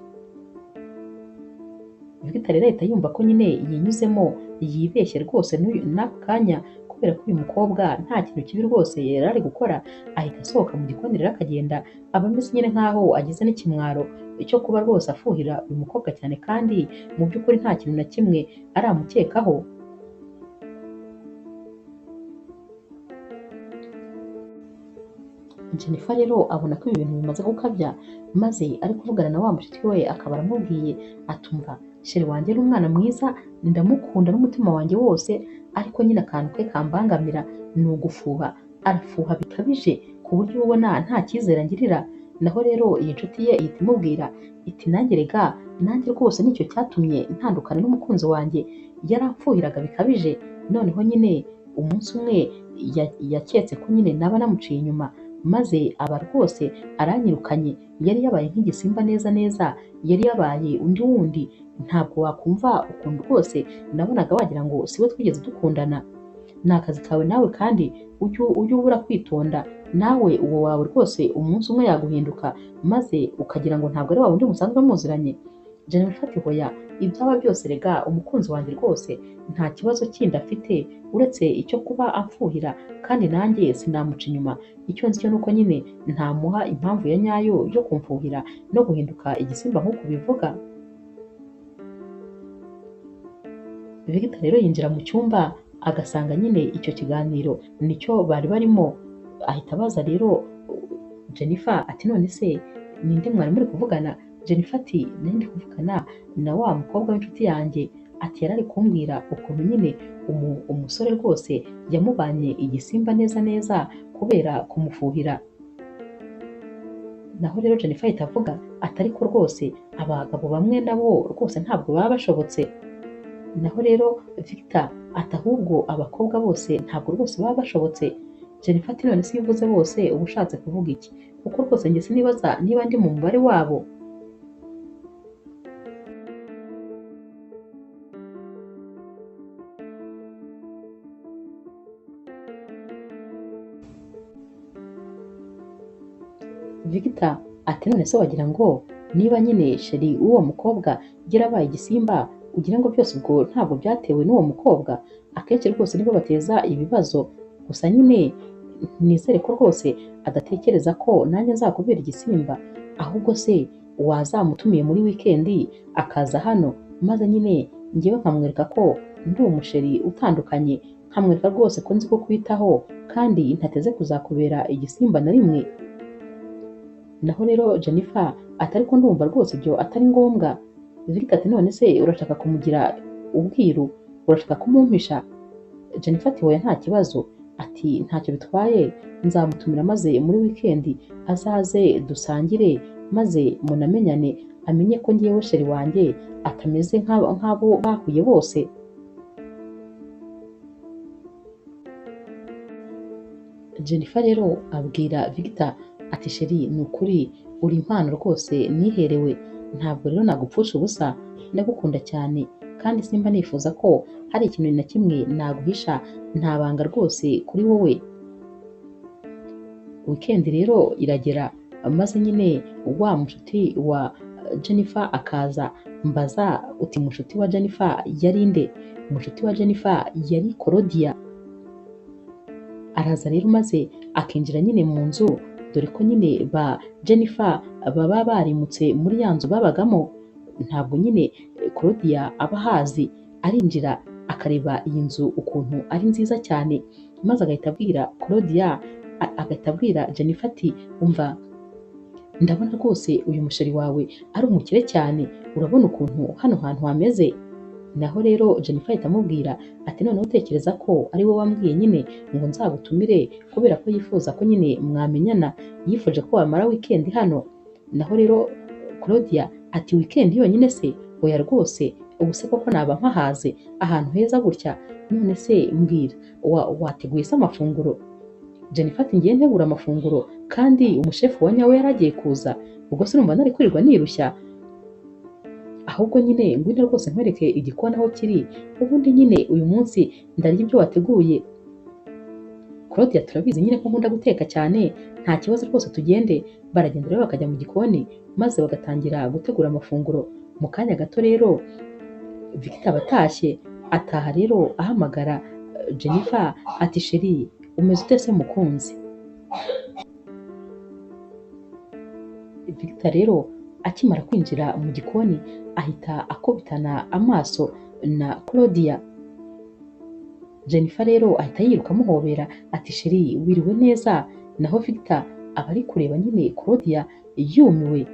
Victor rero ahita yumva ko nyine yinyuzemo yibeshye rwose n'ako kanya, kubera ko uyu mukobwa nta kintu kibi rwose yari ari gukora, ahita asohoka mu gikoni rero akagenda, aba ameze nyine nk'aho agize n'ikimwaro cyo kuba rwose afuhira uyu mukobwa cyane, kandi mu by'ukuri nta kintu na kimwe aramukekaho. Jennifer rero abona ko ibi bintu bimaze gukabya, maze ari kuvugana na wa mushuti we akaba aramubwiye atumva sheri wanjye ni umwana mwiza, ndamukunda n'umutima wanjye wose, ariko nyine akantu ke kambangamira ni ugufuha, arafuha bikabije ku buryo ubona nta cyizere angirira. Naho rero iyi nshuti ye ihita imubwira iti nanjye rega, nanjye rwose nicyo cyatumye ntandukana n'umukunzi wanjye, yaramfuhiraga bikabije, noneho nyine umunsi umwe yaketse ko nyine naba namuciye inyuma, maze aba rwose aranyirukanye, yari yabaye nk'igisimba neza neza, yari yabaye undi wundi, ntabwo wakumva ukuntu rwose nabonaga wagira ngo siwe twigeze dukundana. Ni akazi kawe nawe kandi ujye ubura kwitonda, nawe uwo wawe rwose umunsi umwe yaguhinduka maze ukagira ngo ntabwo ari wa wundi musanzwe muziranye. Jennifer ati hoya, ibyaba byose rega umukunzi wanjye rwose nta kibazo kindi afite uretse icyo kuba amfuhira, kandi nanjye sinamuca inyuma, icyo nzi cyo nuko nyine ntamuha impamvu ya nyayo yo kumfuhira no guhinduka igisimba nk'uko bivuga. Victor rero yinjira mu cyumba agasanga nyine icyo kiganiro nicyo bari barimo, ahita abaza rero Jennifer ati none se ninde mwari muri kuvugana? Jennifer ati nari ndi kuvugana na wa mukobwa w'inshuti yanjye, ati yari ari kumbwira ukuntu nyine umusore rwose yamubanye igisimba neza neza kubera kumufuhira. Naho rero Jennifer ahita avuga ati ariko rwose abagabo bamwe nabo rwose ntabwo baba bashobotse. Naho rero Victor ati ahubwo abakobwa bose ntabwo rwose baba bashobotse. Jennifer ati none se iyo uvuze bose uba ushatse kuvuga iki? Kuko rwose njye sinibaza niba ndi mu mubare wabo. Victor ati none se wagira ngo niba nyine sheri w'uwo mukobwa yarabaye igisimba ugira ngo byose ubwo ntabwo byatewe n'uwo mukobwa? Akenshi rwose nibo bateza ibibazo, gusa nyine nizere ko rwose adatekereza ko nanjye nzakubera igisimba, ahubwo se wazamutumiye muri wikendi akaza hano maze nyine njyewe nkamwereka ko ndi umusheri utandukanye, nkamwereka rwose ko nzi ko kwitaho kandi ntateze kuzakubera igisimba na rimwe. Naho rero Jennifer ati ariko ndumva rwose ibyo atari ngombwa. Victor ati none se urashaka kumugira ubwiru, urashaka kumumpisha? Jennifer ati hoya nta kibazo, ati ntacyo bitwaye, nzamutumira maze muri wikendi azaze dusangire maze munamenyane, amenye ko ngewe sheri wanjye atameze nk'abo bahuye bose. Jennifer rero abwira Victor ati sheri ni ukuri uri impano rwose niherewe, ntabwo rero nagupfusha ubusa, ndagukunda cyane kandi simba nifuza ko hari ikintu na kimwe naguhisha, nta banga rwose kuri wowe. Weekend rero iragera maze nyine wa mushuti wa Jennifer akaza. Mbaza uti mushuti wa Jennifer yari nde? Mushuti wa Jennifer yari Claudia. Araza rero maze akinjira nyine mu nzu, dore ko nyine ba Jennifer baba barimutse muri ya nzu babagamo, ntabwo nyine Claudia aba ahazi. Arinjira akareba iyi nzu ukuntu ari nziza cyane, maze agahita abwira Claudia, agahita abwira Jennifer ati umva ndabona rwose uyu musheri wawe ari umukire cyane, urabona ukuntu hano hantu hameze. Naho rero Jennifer ahita amubwira ati noneho utekereza ko ari wowe wambwiye nyine ngo nzagutumire kubera ko yifuza ko nyine mwamenyana, yifuje ko wamara weekend hano. Naho rero Claudia ati weekend yonyine se? Oya rwose, ubu se koko naba mpahaze ahantu heza gutya? None se mbwira wateguye se amafunguro? Jennifer ati ngiye ntegura amafunguro kandi umushefu wa nyawe yaragiye kuza, ubwo se urumva nari kwirirwa nirushya? Ahubwo nyine ngwino rwose nkwereke igikoni aho kiri, ubundi nyine uyu munsi ndarya ibyo wateguye. Claudia turabizi nyine ko nkunda guteka cyane, nta kibazo rwose tugende. Baragenda rero bakajya mu gikoni maze bagatangira gutegura amafunguro. Mu kanya gato rero Victor aba atashye, ataha rero ahamagara Jennifer ati sheri umeze ute se mukunzi? Victor rero akimara kwinjira mu gikoni ahita akubitana amaso na Claudia. Jennifer rero ahita yiruka amuhobera ati sheri wiriwe neza. Naho Victor aba ari kureba nyine Claudia yumiwe.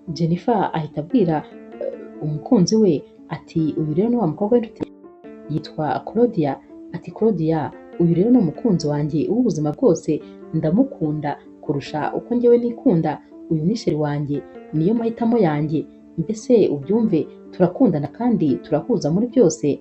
Jennifer ahita abwira umukunzi we ati uyu rero ni wa mukobwa w'inshuti yitwa Claudia. Ati Claudia uyu rero ni umukunzi wanjye w'ubuzima bwose, ndamukunda kurusha uko njyewe nikunda, uyu ni sheri wanjye, niyo mahitamo yanjye, mbese ubyumve turakundana kandi turahuza muri byose.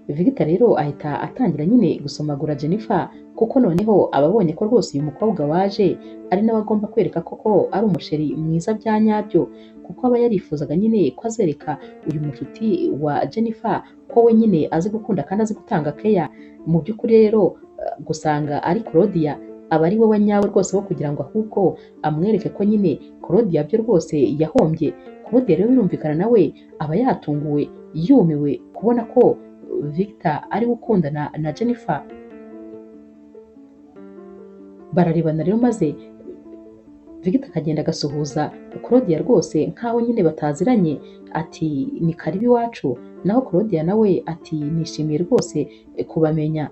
Victor rero ahita atangira nyine gusomagura Jennifer, kuko noneho ababonye ko rwose uyu mukobwa waje ari nawe agomba kwereka koko ari umusheri mwiza bya nyabyo, kuko aba yarifuzaga nyine ko azereka uyu mushuti wa Jennifer ko we nyine azi gukunda kandi azi gutanga keya. Mu by'ukuri rero gusanga ari Claudia aba ari we wa nyawe rwose wo kugira ngo ahubwo amwereke ko nyine Claudia byo rwose yahombye. Claudia rero birumvikana nawe aba yatunguwe yumiwe kubona ko Victor ari gukundana na Jennifer. Bararebana rero maze Victor akagenda agasuhuza Claudia rwose nkaho nyine bataziranye, ati ni karibu iwacu. Naho Claudia nawe ati nishimiye rwose kubamenya.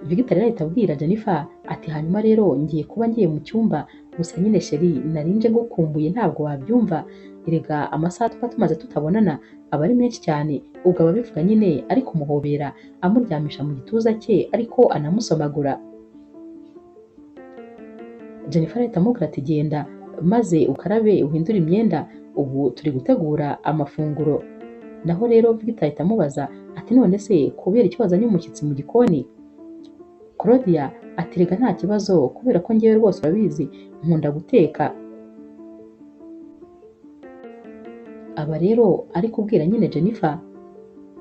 Victor rero ahita abwira Jennifer ati hanyuma rero ngiye kuba ngiye mu cyumba, gusa nyine sheri narinje ngukumbuye ntabwo wabyumva, erega amasaha tuba tumaze tutabonana aba ari menshi cyane. Ubwo aba abivuga nyine ari kumuhobera amuryamisha mu gituza cye ariko anamusomagura. Jennifer ahita amubwira ati genda maze ukarabe uhindure imyenda, ubu turi gutegura amafunguro. Naho rero Victor ahita amubaza ati none se kubera icyo wazanye umushyitsi mu gikoni? Claudia ati rega nta kibazo kubera ko njyewe rwose urabizi nkunda guteka. Aba rero ari kubwira nyine Jennifer.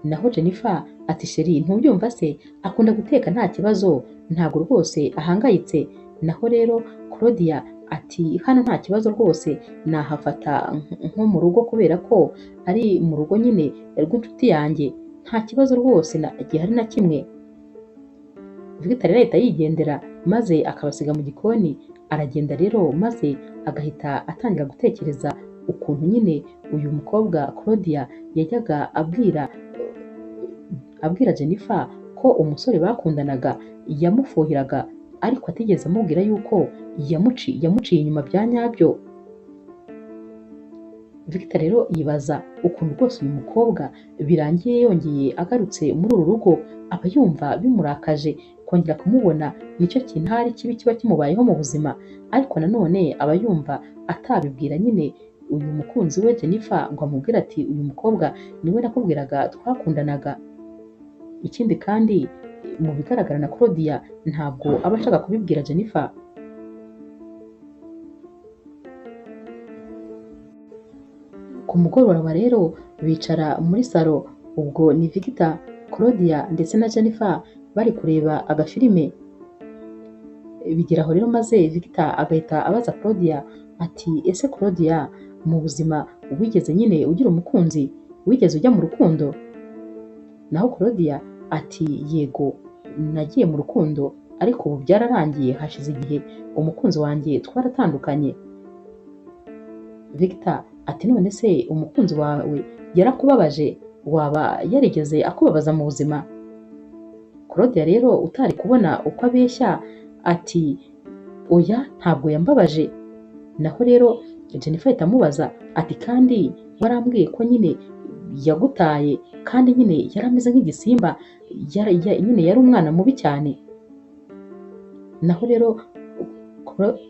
Naho Jennifer ati sheri ntubyumva se, akunda guteka nta kibazo, ntabwo rwose ahangayitse. Naho rero Claudia ati hano nta kibazo rwose nahafata nko mu rugo kubera ko ari mu rugo nyine rw'inshuti yanjye, nta kibazo rwose gihari na kimwe. Victor rero ahita yigendera maze akabasiga mu gikoni. Aragenda rero maze agahita atangira gutekereza ukuntu nyine uyu mukobwa Claudia yajyaga abwira Jennifer ko umusore bakundanaga yamufuhiraga, ariko atigeze amubwira yuko yamuciye inyuma bya nyabyo. Victor rero yibaza ukuntu rwose uyu mukobwa birangiye yongeye agarutse muri uru rugo, aba yumva bimurakaje kongera kumubona nicyo kintu ahari kibi kiba kimubayeho mu buzima, ariko nanone aba yumva atabibwira nyine uyu mukunzi we Jennifer ngo amubwire ati uyu mukobwa niwe nakubwiraga twakundanaga. Ikindi kandi mu bigaragara na Claudia ntabwo aba ashaka kubibwira Jennifer. Ku mugoroba rero bicara muri salo, ubwo ni Victor, Claudia ndetse na Jennifer bari kureba agafilime. Bigeraho rero maze Victor agahita abaza Claudia ati ese Claudia, mu buzima wigeze nyine ugira umukunzi, wigeze ujya mu rukundo? Naho Claudia ati yego nagiye mu rukundo, ariko ubu byararangiye, hashize igihe umukunzi wanjye twaratandukanye. Victor ati none se umukunzi wawe yarakubabaje, waba yarigeze akubabaza mu buzima? Claudia rero utari kubona uko abeshya ati oya ntabwo yambabaje. Naho rero Jennifer ahita amubaza ati kandi warambwiye ko nyine yagutaye, kandi nyine yari ameze nk'igisimba, nyine yari umwana mubi cyane. Naho rero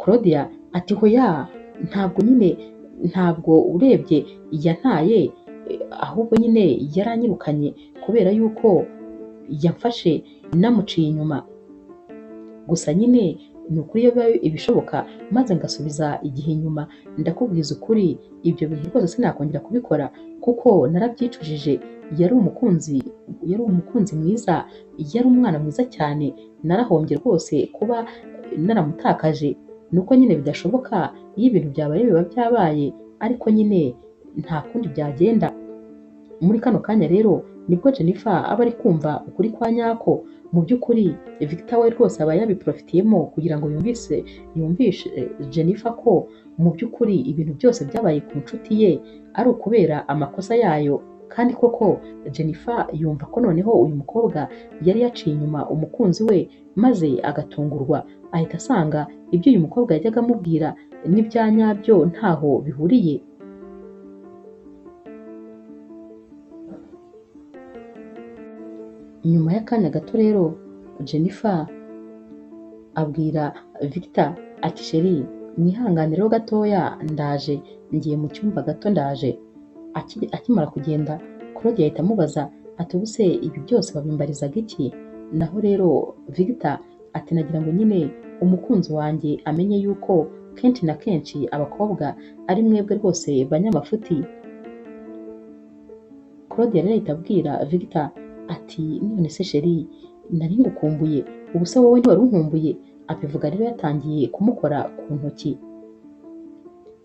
Claudia ati hoya ntabwo nyine, ntabwo urebye yantaye, ahubwo nyine yaranyirukanye kubera yuko yamfashe namuciye inyuma. Gusa nyine ni ukuri iyo biba ibishoboka maze ngasubiza igihe inyuma, ndakubwiza ukuri ibyo bintu rwose sinakongera kubikora kuko narabyicujije. Yari umukunzi mwiza, yari umwana mwiza cyane, narahombye rwose kuba naramutakaje. Nuko nyine bidashoboka, iyo ibintu byabaye biba byabaye, ariko nyine nta kundi byagenda. Muri kano kanya rero nibwo Jennifer aba ari kumva ukuri kwa nyako. Mu by'ukuri Victor we rwose aba yabiprofitiyemo kugira ngo yumvishe Jennifer ko mu by'ukuri ibintu byose byabaye ku nshuti ye ari ukubera amakosa yayo. Kandi koko Jennifer yumva ko noneho uyu mukobwa yari yaciye inyuma umukunzi we, maze agatungurwa ahita asanga ibyo uyu mukobwa yajyaga amubwira n'ibya nyabyo ntaho bihuriye. Nyuma y'akanya gato rero Jennifer abwira Victor ati sheri mwihanganireho gatoya, ndaje ngiye mu cyumba gato ndaje. Akimara kugenda Claudia ahita amubaza ati ubuse ibi byose babimbarizaga iki? Naho rero Victor ati nagira ngo nyine umukunzi wanjye amenye yuko kenshi na kenshi abakobwa ari mwebwe rwose banyamafuti. Claudia rero ahita abwira Victor ati none se sheri nari ngukumbuye, ubuse wowe ntiwari unkumbuye? Abivuga rero yatangiye kumukora ku ntoki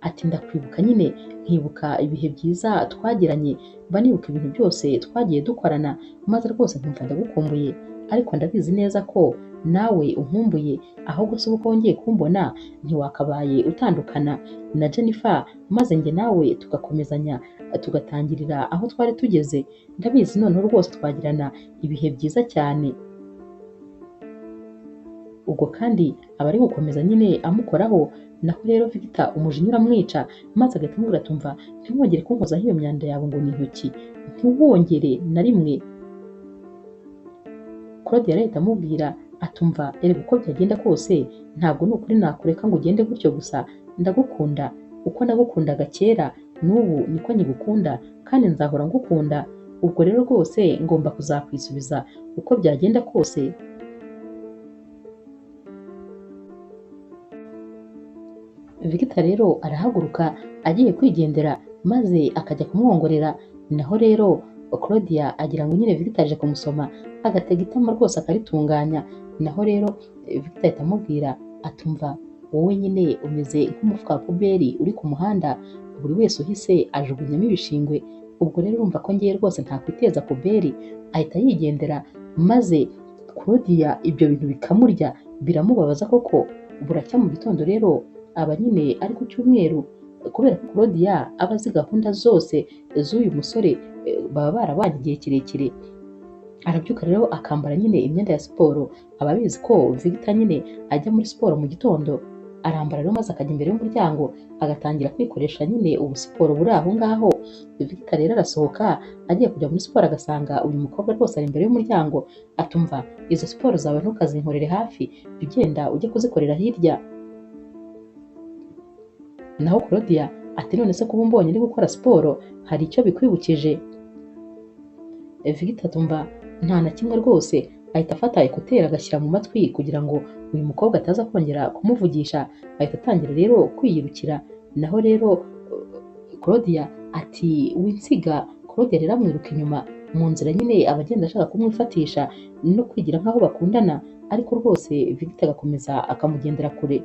ati ndakwibuka nyine, nkibuka ibihe byiza twagiranye, mba nibuka ibintu byose twagiye dukorana, maze rwose nkumva ndagukumbuye, ariko ndabizi neza ko nawe unkumbuye, ahubwo se uko wongeye kumbona ntiwakabaye utandukana na Jennifer, maze njye nawe tugakomezanya tugatangirira aho twari tugeze, ndabizi noneho rwose twagirana ibihe byiza cyane. Ubwo kandi aba ari gukomeza nyine amukoraho. Naho rero Victor umujinya uramwica, maze agahita amubwira ati umva ntiwongere kunkozaho iyo myanda yawe ngo ni intoki, ntiwongere na rimwe. Claudia ahita amubwira atumva erega uko byagenda kose ntabwo ni ukuri nakureka ngo ugende gutyo gusa, ndagukunda uko nagukundaga kera n'ubu niko nkigukunda kandi nzahora ngukunda, ubwo rero rwose ngomba kuzakwisubiza uko byagenda kose. Victor rero arahaguruka agiye kwigendera maze akajya kumwongorera. Naho rero Claudia agira ngo nyine Victor aje kumusoma, agatega itama rwose akaritunganya. Naho rero Victor ahita amubwira atumva wowe nyine umeze nk'umufuka wa puberi uri ku muhanda, buri wese uhise ajugunyamo ibishingwe, ubwo rero urumva ko ngiye rwose ntakwiteza puberi. Ahita yigendera maze Claudia ibyo bintu bikamurya biramubabaza koko. Buracya mu gitondo rero aba nyine ari ku cyumweru, kubera ko Claudia aba azi gahunda zose z'uyu musore, baba barabanye igihe kirekire. Arabyuka rero akambara nyine imyenda ya siporo, aba abizi ko Victor nyine ajya muri siporo mu gitondo. Arambara rero maze akajya imbere y'umuryango agatangira kwikoresha nyine ubu siporo buri aho ngaho. Victor rero arasohoka agiye kujya muri siporo agasanga uyu mukobwa rwose ari imbere y'umuryango, atumva izo siporo zawe ntukazinkorere hafi, jya ugenda ujye kuzikorera hirya. Naho Claudia ati none se kuba umbonye uri gukora siporo hari icyo bikwibukije? Victor atumva nta na kimwe rwose, ahita afata ekuteri agashyira mu matwi kugira ngo uyu mukobwa ataza kongera kumuvugisha, ahita atangira rero kwiyirukira. Naho rero Claudia ati winsiga. Claudia rero amwiruka inyuma Mu nzira nyine aba agenda ashaka kumwifatisha no kwigira nk'aho bakundana, ariko rwose Victor agakomeza akamugendera kure.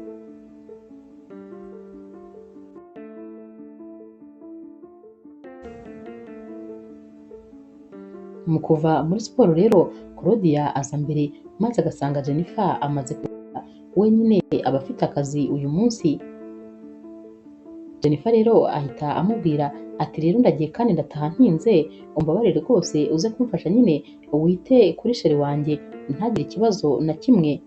Mu kuva muri siporo rero Claudia aza mbere maze agasanga Jennifer amaze kuza wenyine, aba afite akazi uyu munsi. Jennifer rero ahita amubwira ati rero ndagiye kandi ndataha ntinze, umbabarire rwose uze kumfasha nyine wite kuri sheri wanjye ntagire ikibazo na kimwe.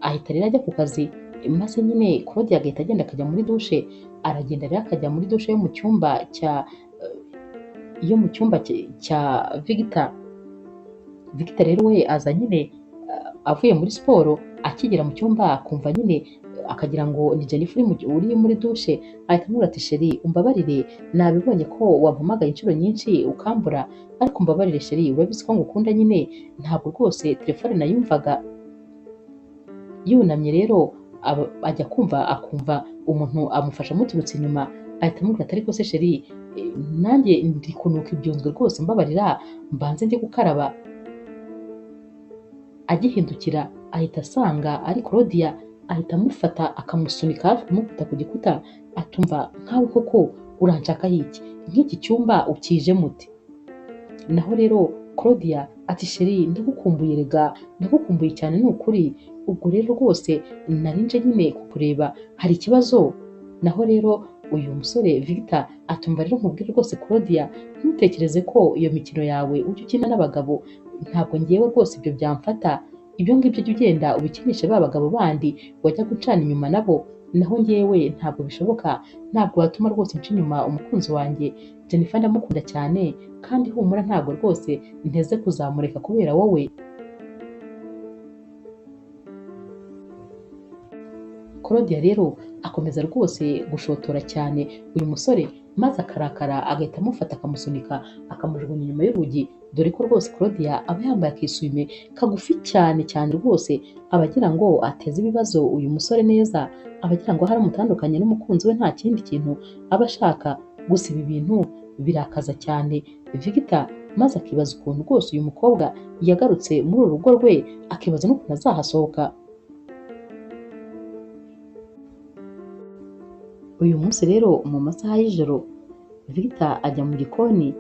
Ahita rero ajya ku kazi, maze nyine Claudia agahita agenda akajya muri dushe. Aragenda rero akajya muri dushe yo mu cyumba cya Victor. Victor rero we aza nyine avuye muri siporo, akigera mu cyumba akumva nyine akagira ngo ni Jennifer uri muri dushe. Ahita amubwira ati sheri umbabarire, nabibonye ko wampamagaye inshuro nyinshi ukambura, ariko umbabarire sheri, urabizi ko ngukunda nyine, ntabwo rwose telefone nayumvaga. Yunamye rero ajya kumva akumva umuntu amufasha amuturutse inyuma, ahita amubwira ati ariko se sheri nanjye ndi kunuka ibyunzwe rwose, mbabarira mbanze ndi gukaraba. Agihindukira ahita asanga ari Claudia, ahita amufata akamusunika hafi kumukubita ku gikuta, atumva nkawe koko uranshakaho iki, nk'iki cyumba ukije mute? Naho rero Claudia ati sheri ndagukumbuye rega, ndagukumbuye cyane ni ukuri, ubwo rero rwose nari nje nyine kukureba, hari ikibazo? Naho rero uyu musore Victor atumva rero nkubwire rwose Claudia, ntutekereze ko iyo mikino yawe ujya ukina n'abagabo, ntabwo ngewe rwose ibyo byamfata, ibyo ngibyo jya ugenda ubikinishe ba bagabo bandi wajya gucana inyuma nabo, naho ngewe ntabwo bishoboka, ntabwo watuma rwose nca inyuma umukunzi wanjye Jennifer, ndamukunda cyane kandi humura ntabwo rwose nteze kuzamureka kubera wowe. Claudia rero akomeza rwose gushotora cyane uyu musore, maze akarakara agahita amufata akamusunika akamujugunya inyuma y'urugi, dore ko rwose Claudia aba yambaye akisume kagufi cyane cyane rwose, aba agira ngo ateze ibibazo uyu musore neza, aba agira ngo hari amutandukanye n'umukunzi we, nta kindi kintu aba ashaka. Gusa ibi bintu birakaza cyane Victor, maze akibaza ukuntu rwose uyu mukobwa yagarutse muri uru rugo rwe, akibaza n'ukuntu azahasohoka. Uyu munsi rero mu masaha y'ijoro Victor ajya mu gikoni,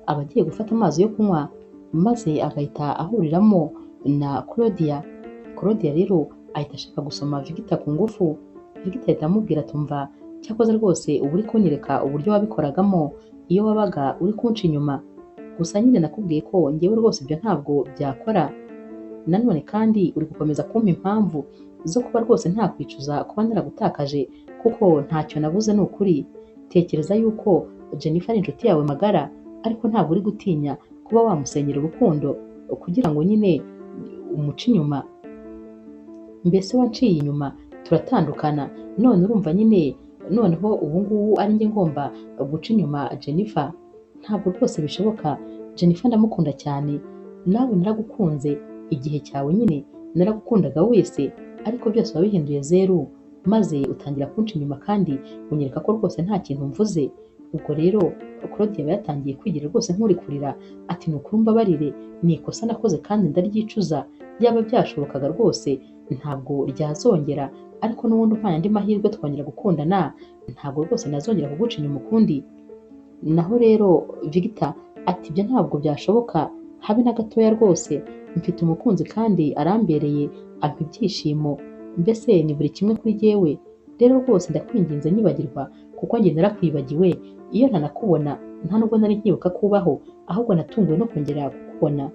aba agiye gufata amazi yo kunywa, maze agahita ahuriramo na Claudia. Claudia rero ahita ashaka gusoma Victor ku ngufu. Victor ahita amubwira atumva cyakoze rwose uba uri kunyereka uburyo wabikoragamo iyo wabaga uri kunca inyuma, gusa nyine nakubwiye ko ngewe rwose ibyo ntabwo byakora. Nanone kandi uri gukomeza kumpa impamvu zo kuba rwose ntakwicuza kuba naragutakaje, kuko ntacyo nabuze ni ukuri. Tekereza yuko Jennifer ari inshuti yawe magara, ariko ntabwo uri gutinya kuba wamusenyera urukundo kugira ngo nyine umuce inyuma. Mbese wanciye inyuma turatandukana, none urumva nyine noneho ubu ngubu ari njye ngomba guca inyuma Jennifer? Ntabwo rwose bishoboka, Jennifer ndamukunda cyane, nawe naragukunze igihe cyawe nyine naragukundaga wese, ariko byose wabihinduye zeru, maze utangira kunca inyuma kandi unyereka ko rwose nta kintu mvuze. Ubwo rero Claudia aba yatangiye kwigira rwose nk'uri kurira, ati ni ukuri umbabarire, ni ikosa nakoze kandi ndaryicuza, yaba byashobokaga rwose ntabwo ryazongera, ariko n'ubundi umpaye andi mahirwe twongera gukundana, ntabwo rwose nazongera kuguca inyuma ukundi. Naho rero Victor ati ibyo ntabwo byashoboka habe na gatoya rwose, mfite umukunzi kandi arambereye, ampa ibyishimo, mbese ni buri kimwe kuri jyewe, rero rwose ndakwinginze nyibagirwa kuko njye narakwibagiwe, iyo ntanakubona nta nubwo nari nkibuka kubaho, ahubwo natunguwe no kongera kukubona.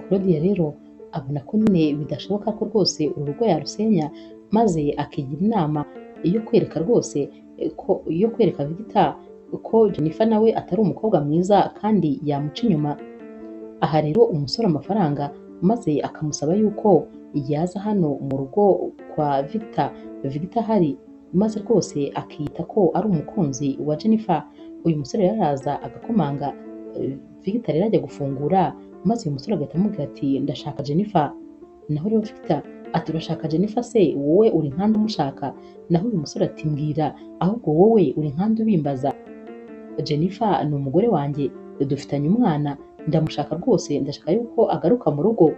Claudia rero abona ko nyine bidashoboka ko rwose uru rugo yarusenya, maze akigira inama yo kwereka rwose ko yo kwereka Victor ko Jennifer nawe atari umukobwa mwiza kandi yamuca inyuma. Aha rero umusore amafaranga maze akamusaba yuko yaza hano mu rugo kwa Victor, Victor ahari, maze rwose akiyita ko ari umukunzi wa Jennifer. Uyu musore rero araza agakomanga, Victor rero ajya gufungura, maze uyu musore agahita amubwira ati ndashaka Jennifer. Naho rero Victor Ati urashaka Jennifer se wowe uri nkande umushaka? Naho uyu musore ati mbwira, ahubwo wowe uri nkande ubimbaza? Jennifer ni umugore wanjye, dufitanye umwana, ndamushaka rwose, ndashaka yuko agaruka mu rugo.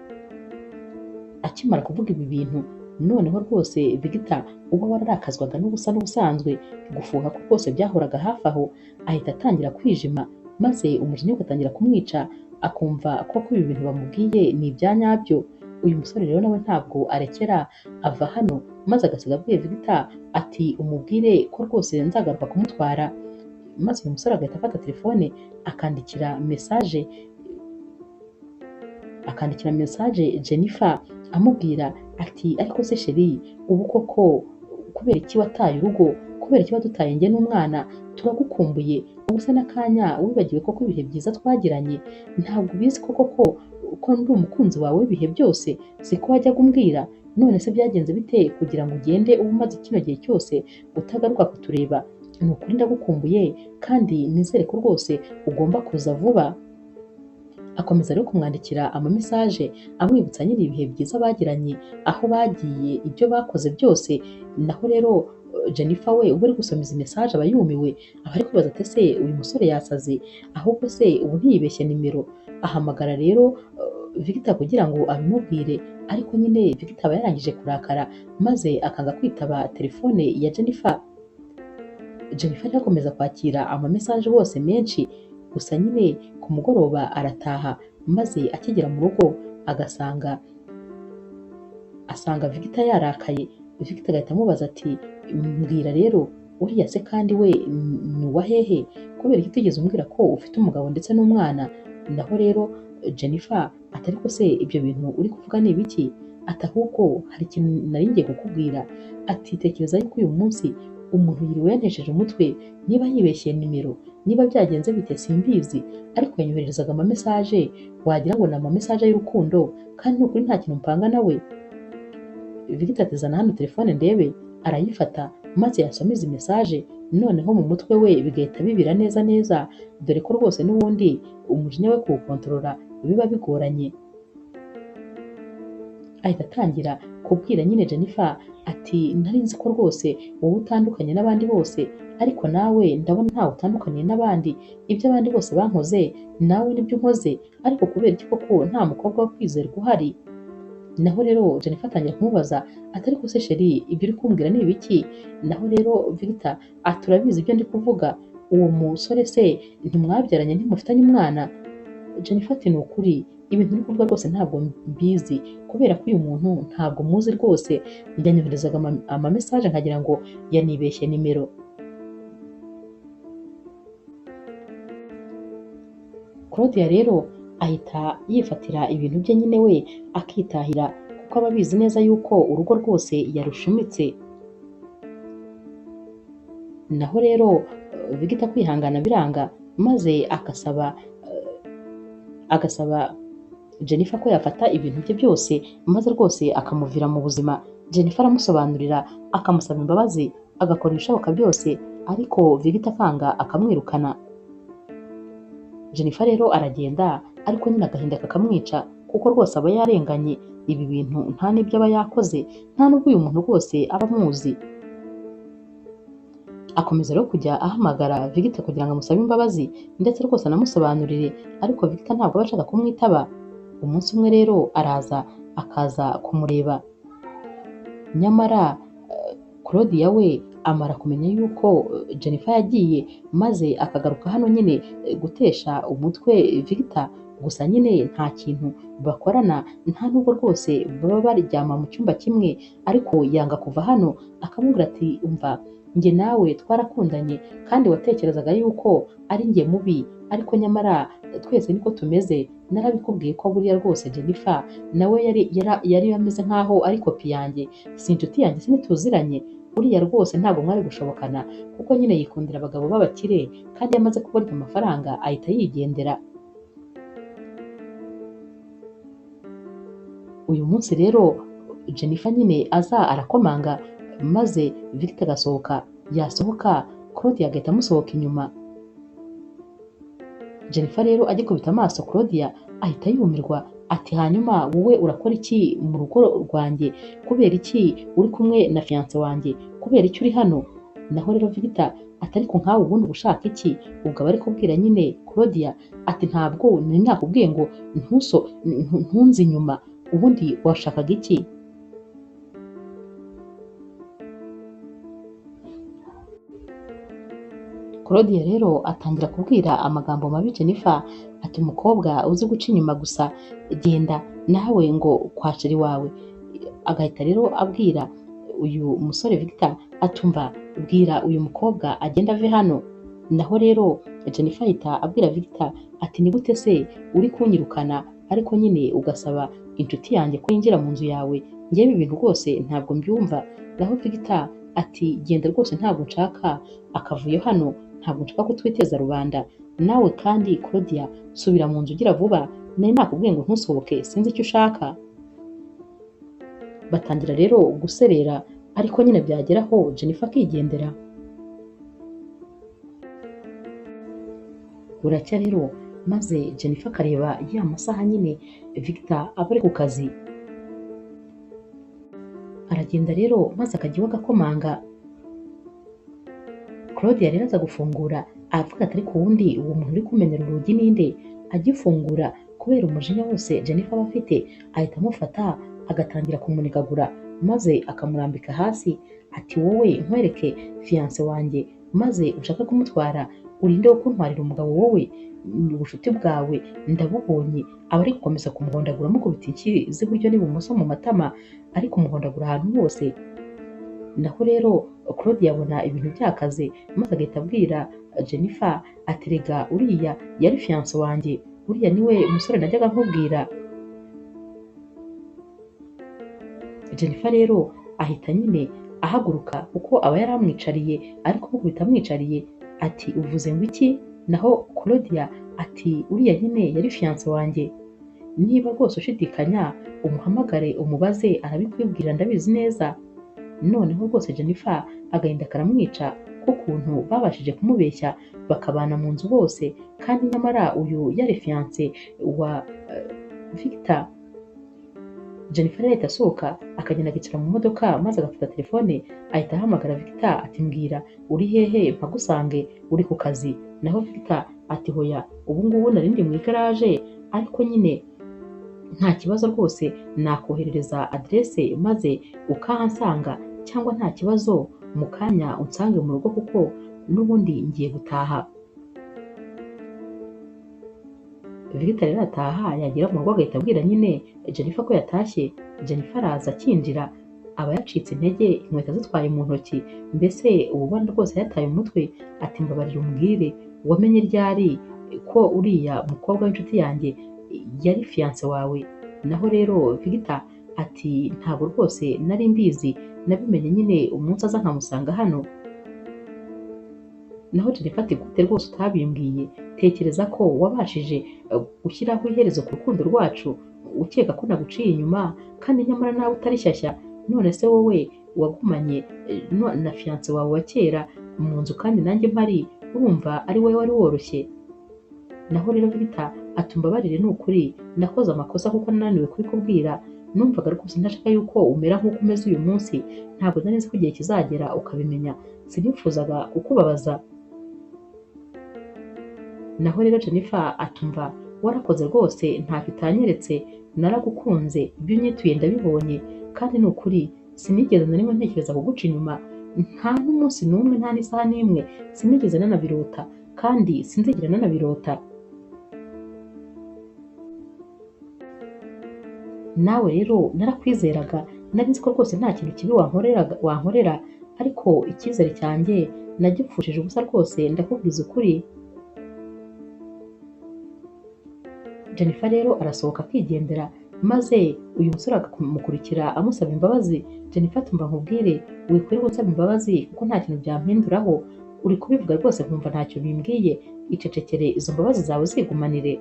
Akimara kuvuga ibi bintu noneho rwose Victor uba wararakazwaga n'ubusa n'ubusanzwe, gufuha ko rwose byahoraga hafi aho, ahita atangira kwijima, maze umujinya ugatangira kumwica, akumva koko ibi bintu bamubwiye ni ibya nyabyo. Uyu musore rero nawe ntabwo arekera, ava hano maze agasiga abwiye Victor ati umubwire ko rwose nzagaruka kumutwara. Maze uyu musore agahita afata telefone akandikira message Jennifer amubwira ati ariko se sheri, ubu koko kubera iki wataye urugo, kubera iki wadutaye njye n'umwana, turagukumbuye, ubu se n'akanya wibagiwe koko ibihe byiza twagiranye, ntabwo ubizi koko ko ndi umukunzi wawe w'ibihe byose, siko wajyaga umbwira, none se byagenze bite kugira ngo ugende uba umaze kino gihe cyose utagaruka kutureba? Ni ukuri ndagukumbuye kandi nizere ko rwose ugomba kuza vuba. Akomeza rero kumwandikira amamesaje amwibutsa nyine ibihe byiza bagiranye, aho bagiye, ibyo bakoze byose. Naho rero Jennifer we uba uri gusoma izi message aba yumiwe, aba ari kwibaza ati ese uyu musore yasaze, ahubwo se ubu ntiyibeshye nimero. Ahamagara rero Victor kugira ngo abimubwire, ariko nyine Victor aba yarangije kurakara maze akanga kwitaba telefone ya Jennifer. Jennifer rero akomeza kwakira amamesaje bose menshi, gusa nyine ku mugoroba arataha, maze akigera mu rugo agasanga asanga Victor yarakaye. Victor agahita amubaza ati mbwira rero uriya se kandi we ni uwa hehe, kubera iki utigeze umbwira ko ufite umugabo ndetse n'umwana? Naho rero Jennifer ati ariko se ibyo bintu uri kuvuga ni ibiki? Ati ahubwo hari ikintu nari ngiye kukubwira. Ati tekereza yuko uyu munsi umuntu yiriwe yantesheje umutwe, niba yibeshye nimero, niba byagenze bite simbizi, ariko yanyohererezaga amamesaje wagira ngo ni amamesaje y'urukundo, kandi ni ukuri nta kintu mpanga nawe. Victor ati zana hano telefone ndebe, arayifata maze yasoma izi message, noneho mu mutwe we bigahita bibira neza neza, dore ko rwose n'ubundi umujinya we kuwukontorora biba bigoranye. Ahita atangira kubwira nyine Jennifer ati nari nzi ko rwose wowe utandukanye n'abandi bose, ariko nawe ndabona ntawe utandukaniye n'abandi, ibyo abandi bose bankoze nawe nibyo unkoze, ariko kubera iki koko nta mukobwa wo kwizerwa uhari? Naho rero Jennifer atangira kumubaza ati ariko se sheri ibyo uri kumbwira ni ibiki? Naho rero Victor ati urabizi ibyo ndi kuvuga, uwo musore se ntimwabyaranye, ntimufitanye umwana? Jennifer ati ni ukuri ibintu uri kuvuga rwose ntabwo mbizi, kubera ko uyu muntu ntabwo muzi rwose, yanyoherezaga amamesaje nkagira ngo yanibeshye nimero. Claudia rero ahita yifatira ibintu bye nyine we akitahira, kuko aba abizi neza yuko urugo rwose yarushumitse. Naho rero Victor kwihangana biranga, maze agasaba Jennifer ko yafata ibintu bye byose maze rwose akamuvira mu buzima. Jennifer aramusobanurira akamusaba imbabazi, agakora ibishoboka byose, ariko Victor akanga akamwirukana. Jennifer rero aragenda, ariko nyine agahinda kakamwica, kuko rwose aba yarenganye, ibi bintu nta n'ibyo aba yakoze, nta n'ubwo uyu muntu rwose aba amuzi. Akomeza rero kujya ahamagara Victor kugira ngo amusabe imbabazi ndetse rwose anamusobanurire, ariko Victor ntabwo aba ashaka kumwitaba. Umunsi umwe rero araza akaza kumureba, nyamara Claudia we amara kumenya yuko Jennifer yagiye, maze akagaruka hano nyine gutesha umutwe Victor. Gusa nyine nta kintu bakorana, nta nubwo rwose baba baryama mu cyumba kimwe, ariko yanga kuva hano, akamubwira ati umva njye nawe twarakundanye kandi watekerezaga yuko ari njye mubi, ariko nyamara twese niko tumeze, narabikubwiye ko buriya rwose Jennifer nawe yari ameze nkaho ari kopi yanjye, si inshuti yanjye, sinituziranye, uriya rwose ntabwo mwari gushobokana, kuko nyine yikundira abagabo b'abakire, kandi yamaze kubarya amafaranga ahita yigendera. Uyu munsi rero Jennifer nyine aza arakomanga, maze Victor agasohoka, yasohoka Claudia agahita amusohoka inyuma. Jennifer rero agikubita amaso Claudia ahita yumirwa, Ati hanyuma wowe urakora iki mu rugo rwanjye? Kubera iki uri kumwe na fiance wanjye? Kubera iki uri hano? Naho rero Victor ati ariko nkawe ubundi uba ushaka iki? Ubwo aba ari kubwira nyine Claudia ati ntabwo nari nakubwiye ngo ntunze inyuma, ubundi washakaga iki? Claudia rero atangira kubwira amagambo mabi Jennifer ati umukobwa uzi guca inyuma gusa, genda nawe ngo kwa sheri wawe. Agahita rero abwira uyu musore Victor atumva bwira uyu mukobwa agenda ave hano. Naho rero Jennifer ahita abwira Victor ati ni gute se uri kunyirukana ariko nyine ugasaba inshuti yanjye ko yinjira mu nzu yawe? Njyewe ibintu rwose ntabwo mbyumva. Naho Victor ati genda rwose ntabwo nshaka akavuyo hano, ntabwo nshaka ko twiteza rubanda. Nawe kandi Claudia subira mu nzu ugira vuba, nari nakubwiye ngo ntusohoke, sinzi icyo ushaka. Batangira rero guserera, ariko nyine byageraho Jennifer akigendera. Buracya rero maze Jennifer akareba ya masaha nyine Victor aba ari ku kazi. Aragenda rero maze akajya iwe agakomanga. Claudia rero aza gufungura avuga ati ariko ubundi uwo muntu uri kumenyera urugi ninde? Agifungura kubera umujinya wose Jennifer aba afite ahita amufata agatangira kumunigagura maze akamurambika hasi ati wowe nkwereke fiance wanjye maze ushaka kumutwara, urinde wo kuntwarira umugabo wowe, ubucuti bwawe ndabubonye. Aba ari gukomeza kumuhondagura amukubita inshyi z'iburyo n'ibumoso mu matama, ari kumuhondagura ahantu hose. Naho rero Claudia abona ibintu byakaze maze agahita abwira Jennifer ati rega uriya yari fiance wanjye, uriya niwe musore najyaga nkubwira. Jennifer rero ahita nyine ahaguruka kuko aba yari amwicariye ariko kumukubita amwicariye ati uvuze ngo iki? Naho Claudia ati uriya nyine yari fiance wanjye, niba rwose ushidikanya umuhamagare umubaze arabikwibwira ndabizi neza. Noneho rwose Jennifer agahinda karamwica k'ukuntu babashije kumubeshya bakabana mu nzu bose, kandi nyamara uyu yari fiance wa Victor. Jennifer rero ahita asohoka akagenda akicara mu modoka maze agafata telefone ahita ahamagara Victor ati mbwira uri hehe mpagusange uri ku kazi. Naho Victor ati hoya ubu ngubu nari ndi mu igaraje ariko nyine nta kibazo rwose nakoherereza aderese maze ukahansanga, cyangwa nta kibazo mu kanya unsange mu rugo kuko n'ubundi ngiye gutaha. Victor rero arataha yagera mu rugo agahita abwira nyine Jennifer ko yatashye. Jennifer araza akinjira aba yacitse intege inkweto azitwaye mu ntoki, mbese uba ubona rwose yataye umutwe. Ati mbabarira umbwire wamenye ryari ko uriya mukobwa w'inshuti yanjye yari fiance wawe? Naho rero Victor ati ntabwo rwose nari mbizi, nabimenye nyine umunsi aza nkamusanga hano. Naho Jennifer ati gute rwose utabimbwiye? Tekereza ko wabashije gushyiraho iherezo ku rukundo rwacu ukeka ko naguciye inyuma kandi nyamara nawe utari shyashya. None se wowe wagumanye na fiance wawe wa kera mu nzu kandi nanjye mpari, urumva ari wowe wari woroshye? Naho rero Victor ati umbabarire ni ukuri nakoze amakosa kuko nananiwe kubikubwira, numvaga rwose ndashaka yuko umera nk'uko umeze uyu munsi, ntabwo nari nzi ko igihe kizagera ukabimenya, sinifuzaga kukubabaza. Naho rero Jennifer atumva warakoze rwose ntacyo utanyeretse, naragukunze ibyo unyituye ndabibonye, kandi ni ukuri sinigeze na rimwe ntekereza kuguca inyuma, nta n'umunsi n'umwe nta n'isaha n'imwe sinigeze nanabirota kandi sinzigera nanabirota. Nawe rero narakwizeraga, nari nzi ko rwose nta kintu kibi wankorera, ariko icyizere cyanjye nagipfushije ubusa rwose ndakubwiza ukuri. Jennifer rero arasohoka akigendera maze uyu musore akamukurikira amusaba imbabazi. Jennifer ati mba nkubwire wikwirirwa unsaba imbabazi kuko nta kintu byampinduraho, uri kubivuga rwose nkumva ntacyo bimbwiye, icecekere izo mbabazi zawe zigumanire.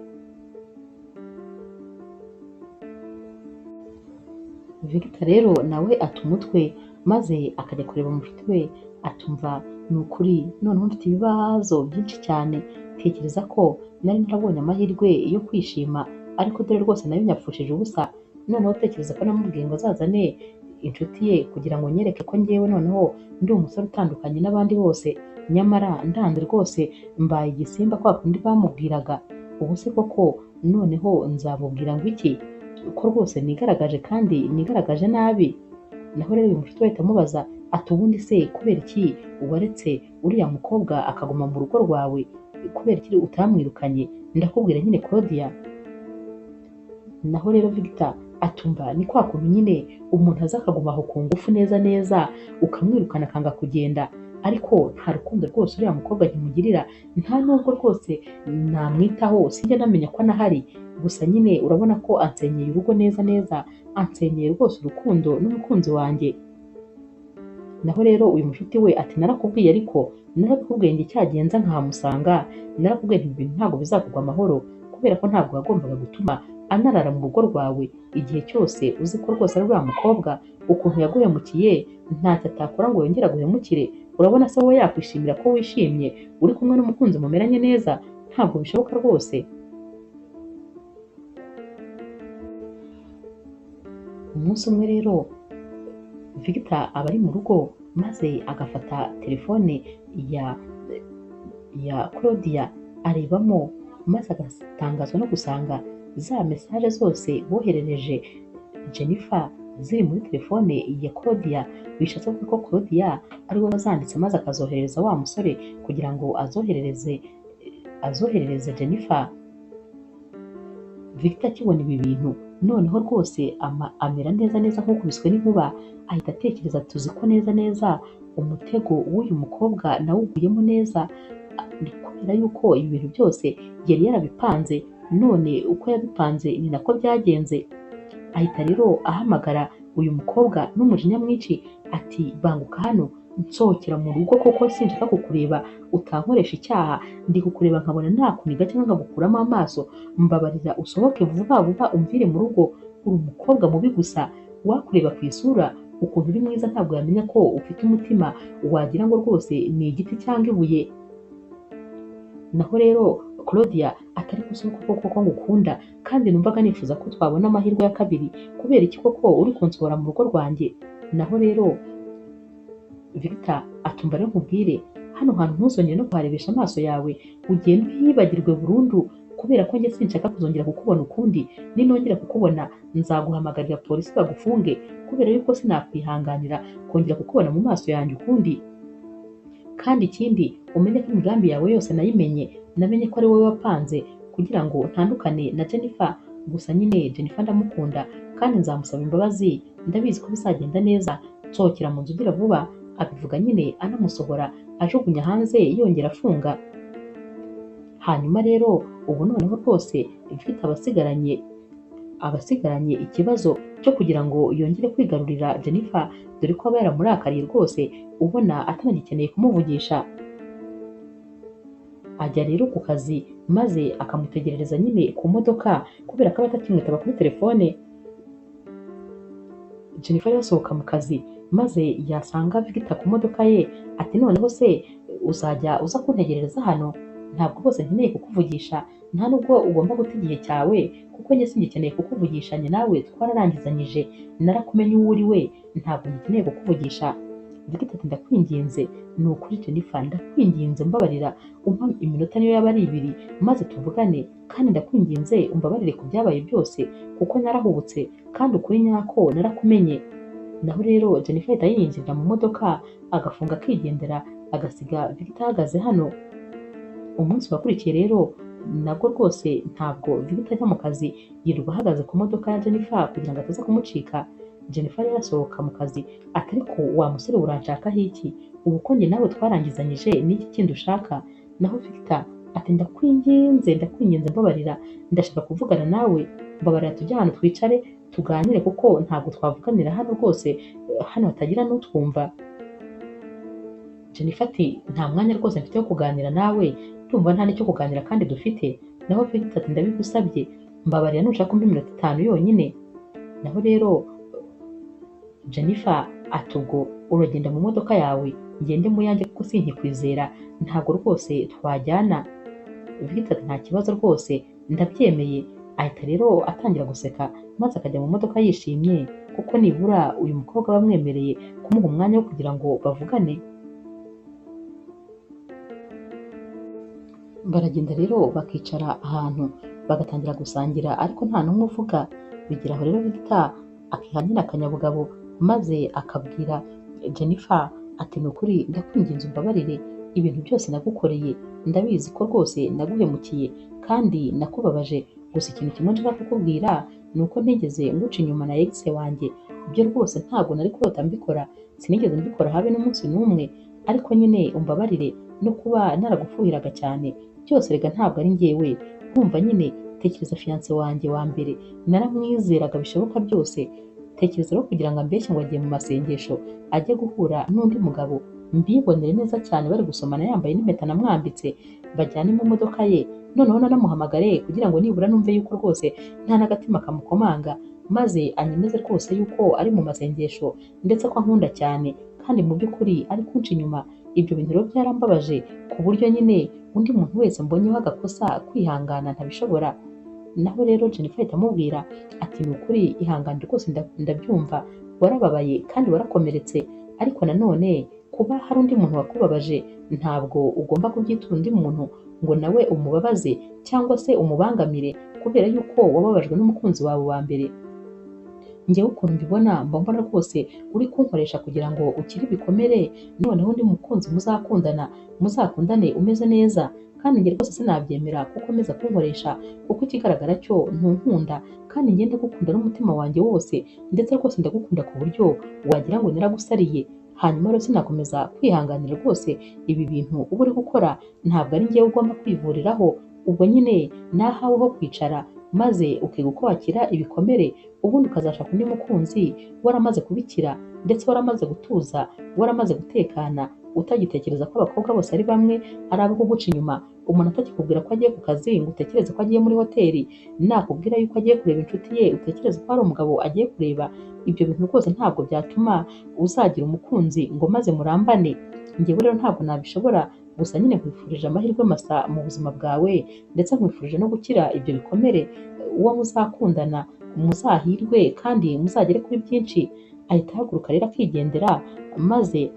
Victor rero nawe ata umutwe maze akajya kureba mushuti we atumva ni ukuri noneho mfite ibibazo byinshi cyane, tekereza ko nari narabonye amahirwe yo kwishima ariko dore rwose nayo nyapfushije ubusa. Noneho tekereza ko namubwiye ngo azazane inshuti ye kugira ngo nyereke ko ngewe noneho ndi umusore utandukanye n'abandi bose, nyamara ndanze rwose mbaye igisimba kwa kundi bamubwiraga. Ubu se koko noneho nzamubwira ngo iki, ko rwose nigaragaje kandi nigaragaje nabi? Naho rero uyu mushuti we ahita amubaza ati ubundi se kubera iki waretse uriya mukobwa akaguma mu rugo rwawe, kubera iki utamwirukanye? Ndakubwira nyine Claudia. Naho rero Victor atumva ni kwa kuntu nyine umuntu aza akaguma aho ku ngufu neza neza, ukamwirukana akanga kugenda, ariko nta rukundo rwose uriya mukobwa nkimugirira, nta nubwo rwose namwitaho, sinjya namenya ko anahari. Gusa nyine urabona ko ansenyeye urugo neza neza, ansenyeye rwose urukundo n'umukunzi wanjye. Naho rero uyu mushuti we ati narakubwiye, ariko narabikubwiye njye cyagenza nkahamusanga, narakubwiye nti ibintu ntabwo bizakugwa amahoro, kubera ko ntabwo wagombaga gutuma anarara mu rugo rwawe igihe cyose uzi ko rwose ari uriya mukobwa, ukuntu yaguhemukiye ntacyo atakora ngo yongere aguhemukire. Urabona se wowe yakwishimira ko wishimye uri kumwe n'umukunzi mumeranye neza? Ntabwo bishoboka rwose. Umunsi umwe rero Victor aba ari mu rugo, maze agafata telefone ya Claudia arebamo, maze agatangazwa no gusanga za mesaje zose boherereje Jennifer ziri muri telefone ya Claudia. Bishatse kuvuga ko Claudia ari we wazanditse maze akazoherereza wa musore kugira ngo azoherereze Jennifer. Victor akibona ibi bintu noneho rwose amera neza neza nk'ukubiswe n'inkuba, ahita atekereza tuzi ko neza neza umutego w'uyu mukobwa nawuguyemo neza, kubera yuko ibi bintu byose yari yarabipanze, none uko yabipanze ni nako byagenze. Ahita rero ahamagara uyu mukobwa n'umujinya mwinshi ati banguka hano, nsohokera mu rugo koko sinshaka kukureba, utankoresha icyaha, ndi kukureba nkabona nakuniga cyangwa nkagukuramo amaso, mbabarira usohoke vuba vuba umvire mu rugo, uri umukobwa mubi gusa, wakureba ku isura ukuntu uri mwiza ntabwo yamenya ko ufite umutima wagira ngo rwose ni igiti cyangwa ibuye. Naho rero Claudia atari gusohoka koko ko ngukunda kandi numvaga nifuza ko twabona amahirwe ya kabiri, kubera iki koko uri kunsohora mu rugo rwanjye? Naho rero Victor atumva rero nkubwire, hano hantu ntuzongere no kuharebesha amaso yawe, ugende uhibagirwe burundu, kubera ko njye sinshaka kuzongera kukubona ukundi, ninongera kukubona nzaguhamagarira polisi bagufunge, kubera yuko sinakwihanganira kongera kukubona mu maso yanjye ukundi. Kandi ikindi umenye ko imigambi yawe yose nayimenye, namenye ko ari wowe wapanze kugira ngo ntandukane na Jennifer. Gusa nyine Jennifer ndamukunda kandi nzamusaba imbabazi, ndabizi ko bizagenda neza, nsohokera mu nzu ugira vuba. Abivuga nyine anamusohora ajugunya hanze yongera afunga. Hanyuma rero ubu noneho rwose Victor abasigaranye ikibazo cyo kugira ngo yongere kwigarurira Jennifer, dore ko aba yaramurakariye rwose ubona atanagikeneye kumuvugisha. Ajya rero ku kazi maze akamutegerereza nyine ku modoka, kubera ko aba atakimwitaba kuri telefone. Jennifer yasohoka mu kazi maze yasanga Victor ku modoka ye ati noneho se uzajya uza kuntegerereza hano? Ntabwo bose nkeneye kukuvugisha, nta nubwo ugomba guta igihe cyawe, kuko njye singikeneye kukuvugisha, njye nawe twararangizanyije, narakumenye uwo uri we, ntabwo ngikeneye kukuvugisha. Victor ati ndakwinginze, ni ukuri Jennifer ndakwinginze mbabarira, umpa iminota niyo yaba ari ibiri maze tuvugane, kandi ndakwinginze umbabarire ku byabaye byose, kuko narahubutse kandi ukuri nyako narakumenye. Naho rero Jennifer ahita yinjira mu modoka agafunga akigendera, agasiga Victor ahagaze hano. Umunsi wakurikiye rero nabwo rwose ntabwo Victor ajya mu kazi, yirirwa ahagaze ku modoka ya Jennifer kugira ngo ataza kumucika. Jennifer rero asohoka mu kazi ati ariko wa musore uranshakaho iki? Ubu ko njye nawe twarangizanyije n'iki kindi ushaka? Naho Victor ati ndakwinginze, ndakwinginze mbabarira, ndashaka kuvugana nawe, mbabarira tujye ahantu twicare tuganire, kuko ntabwo twavuganira hano rwose, hano hatagira n'utwumva. Jennifer ati nta mwanya rwose mfite wo kuganira nawe, ndumva nta n'icyo kuganira kandi dufite. Naho Victor ati ndabigusabye, mbabarira nushaka umpe iminota 5 yonyine. Naho rero Jennifer ati ubwo uragenda mu modoka yawe ngende mu yanjye kuko sinkikwizera, ntabwo rwose twajyana. Victor ati nta kibazo rwose ndabyemeye. Ahita rero atangira guseka maze akajya mu modoka yishimye kuko nibura uyu mukobwa bamwemereye kumuha umwanya wo kugira ngo bavugane. Baragenda rero bakicara ahantu bagatangira gusangira ariko nta n'umwe uvuga. Bigira aho rero Victor akiha nyine akanyabugabo maze akabwira Jennifer ati ni ukuri ndakwinginze umbabarire ibintu byose nagukoreye, ndabizi ko rwose naguhemukiye kandi nakubabaje, gusa ikintu kimwe nshaka kukubwira ni uko ntigeze nguca inyuma na ex wanjye, ibyo rwose ntabwo nari kurota mbikora, sinigeze mbikora habe n'umunsi n'umwe, ariko nyine umbabarire no kuba naragufuhiraga cyane, byose rega ntabwo ari njyewe, urumva nyine tekereza fiance wanjye wa mbere naramwizeraga bishoboka byose, tekereza rero kugira ngo ambeshye ngo agiye mu masengesho ajye guhura n'undi mugabo, mbibonere neza cyane bari gusomana yambaye n'impeta namwambitse, bajyane mu modoka ye, noneho nanamuhamagare kugira ngo nibura numve yuko rwose nta n'agatima kamukomanga, maze anyemeze rwose yuko ari mu masengesho ndetse ko ankunda cyane kandi mu by'ukuri ari kunca inyuma. Ibyo bintu rero byarambabaje ku buryo nyine undi muntu wese mbonyeho agakosa kwihangana ntabishobora. Naho rero Jennifer ahita amubwira ati ni ukuri ihangane rwose ndabyumva warababaye kandi warakomeretse, ariko nanone kuba hari undi muntu wakubabaje ntabwo ugomba kubyitura undi muntu ngo nawe umubabaze cyangwa se umubangamire kubera yuko wababajwe n'umukunzi wawe wa mbere. Njyewe ukuntu mbibona mba mbona rwose uri kunkoresha kugira ngo ukire ibikomere, noneho undi mukunzi muzakundana muzakundane umeze neza, kandi njye rwose sinabyemera kuko ukomeza kunkoresha kuko ikigaragara cyo ntunkunda, kandi njye ndagukunda n'umutima wanjye wose, ndetse rwose ndagukunda ku buryo wagira ngo naragusariye. Hanyuma rero sinakomeza kwihanganira rwose ibi bintu uba uri gukora, ntabwo ari njyewe ugomba kwivuriraho, ubwo nyine nahawe ho kwicara maze ukiga uko wakira ibikomere, ubundi ukazashaka undi mukunzi waramaze kubikira ndetse waramaze gutuza, waramaze gutekana, utagitekereza ko abakobwa bose ari bamwe, ari abo kuguca inyuma. Umuntu atakikubwira ko agiye ku kazi ngo utekereze ko agiye muri hoteli, nakubwira yuko agiye kureba inshuti ye utekereze ko hari umugabo agiye kureba. Ibyo bintu rwose ntabwo byatuma uzagira umukunzi ngo maze murambane. Njyewe rero ntabwo nabishobora, gusa nyine nkwifurije amahirwe masa mu buzima bwawe, ndetse nkwifurije no gukira ibyo bikomere, uwo muzakundana muzahirwe kandi muzagere kuri byinshi. Ahita ahaguruka rero akigendera, maze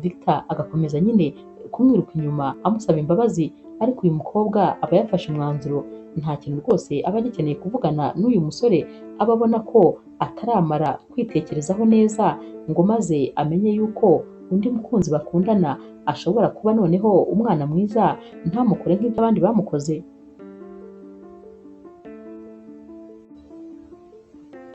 Victor agakomeza nyine kumwiruka inyuma amusaba imbabazi, ariko uyu mukobwa aba yafashe umwanzuro, nta kintu rwose aba agikeneye kuvugana n'uyu musore, aba abona ko ataramara kwitekerezaho neza ngo maze amenye yuko undi mukunzi bakundana ashobora kuba noneho umwana mwiza ntamukore nk'ibyo abandi bamukoze.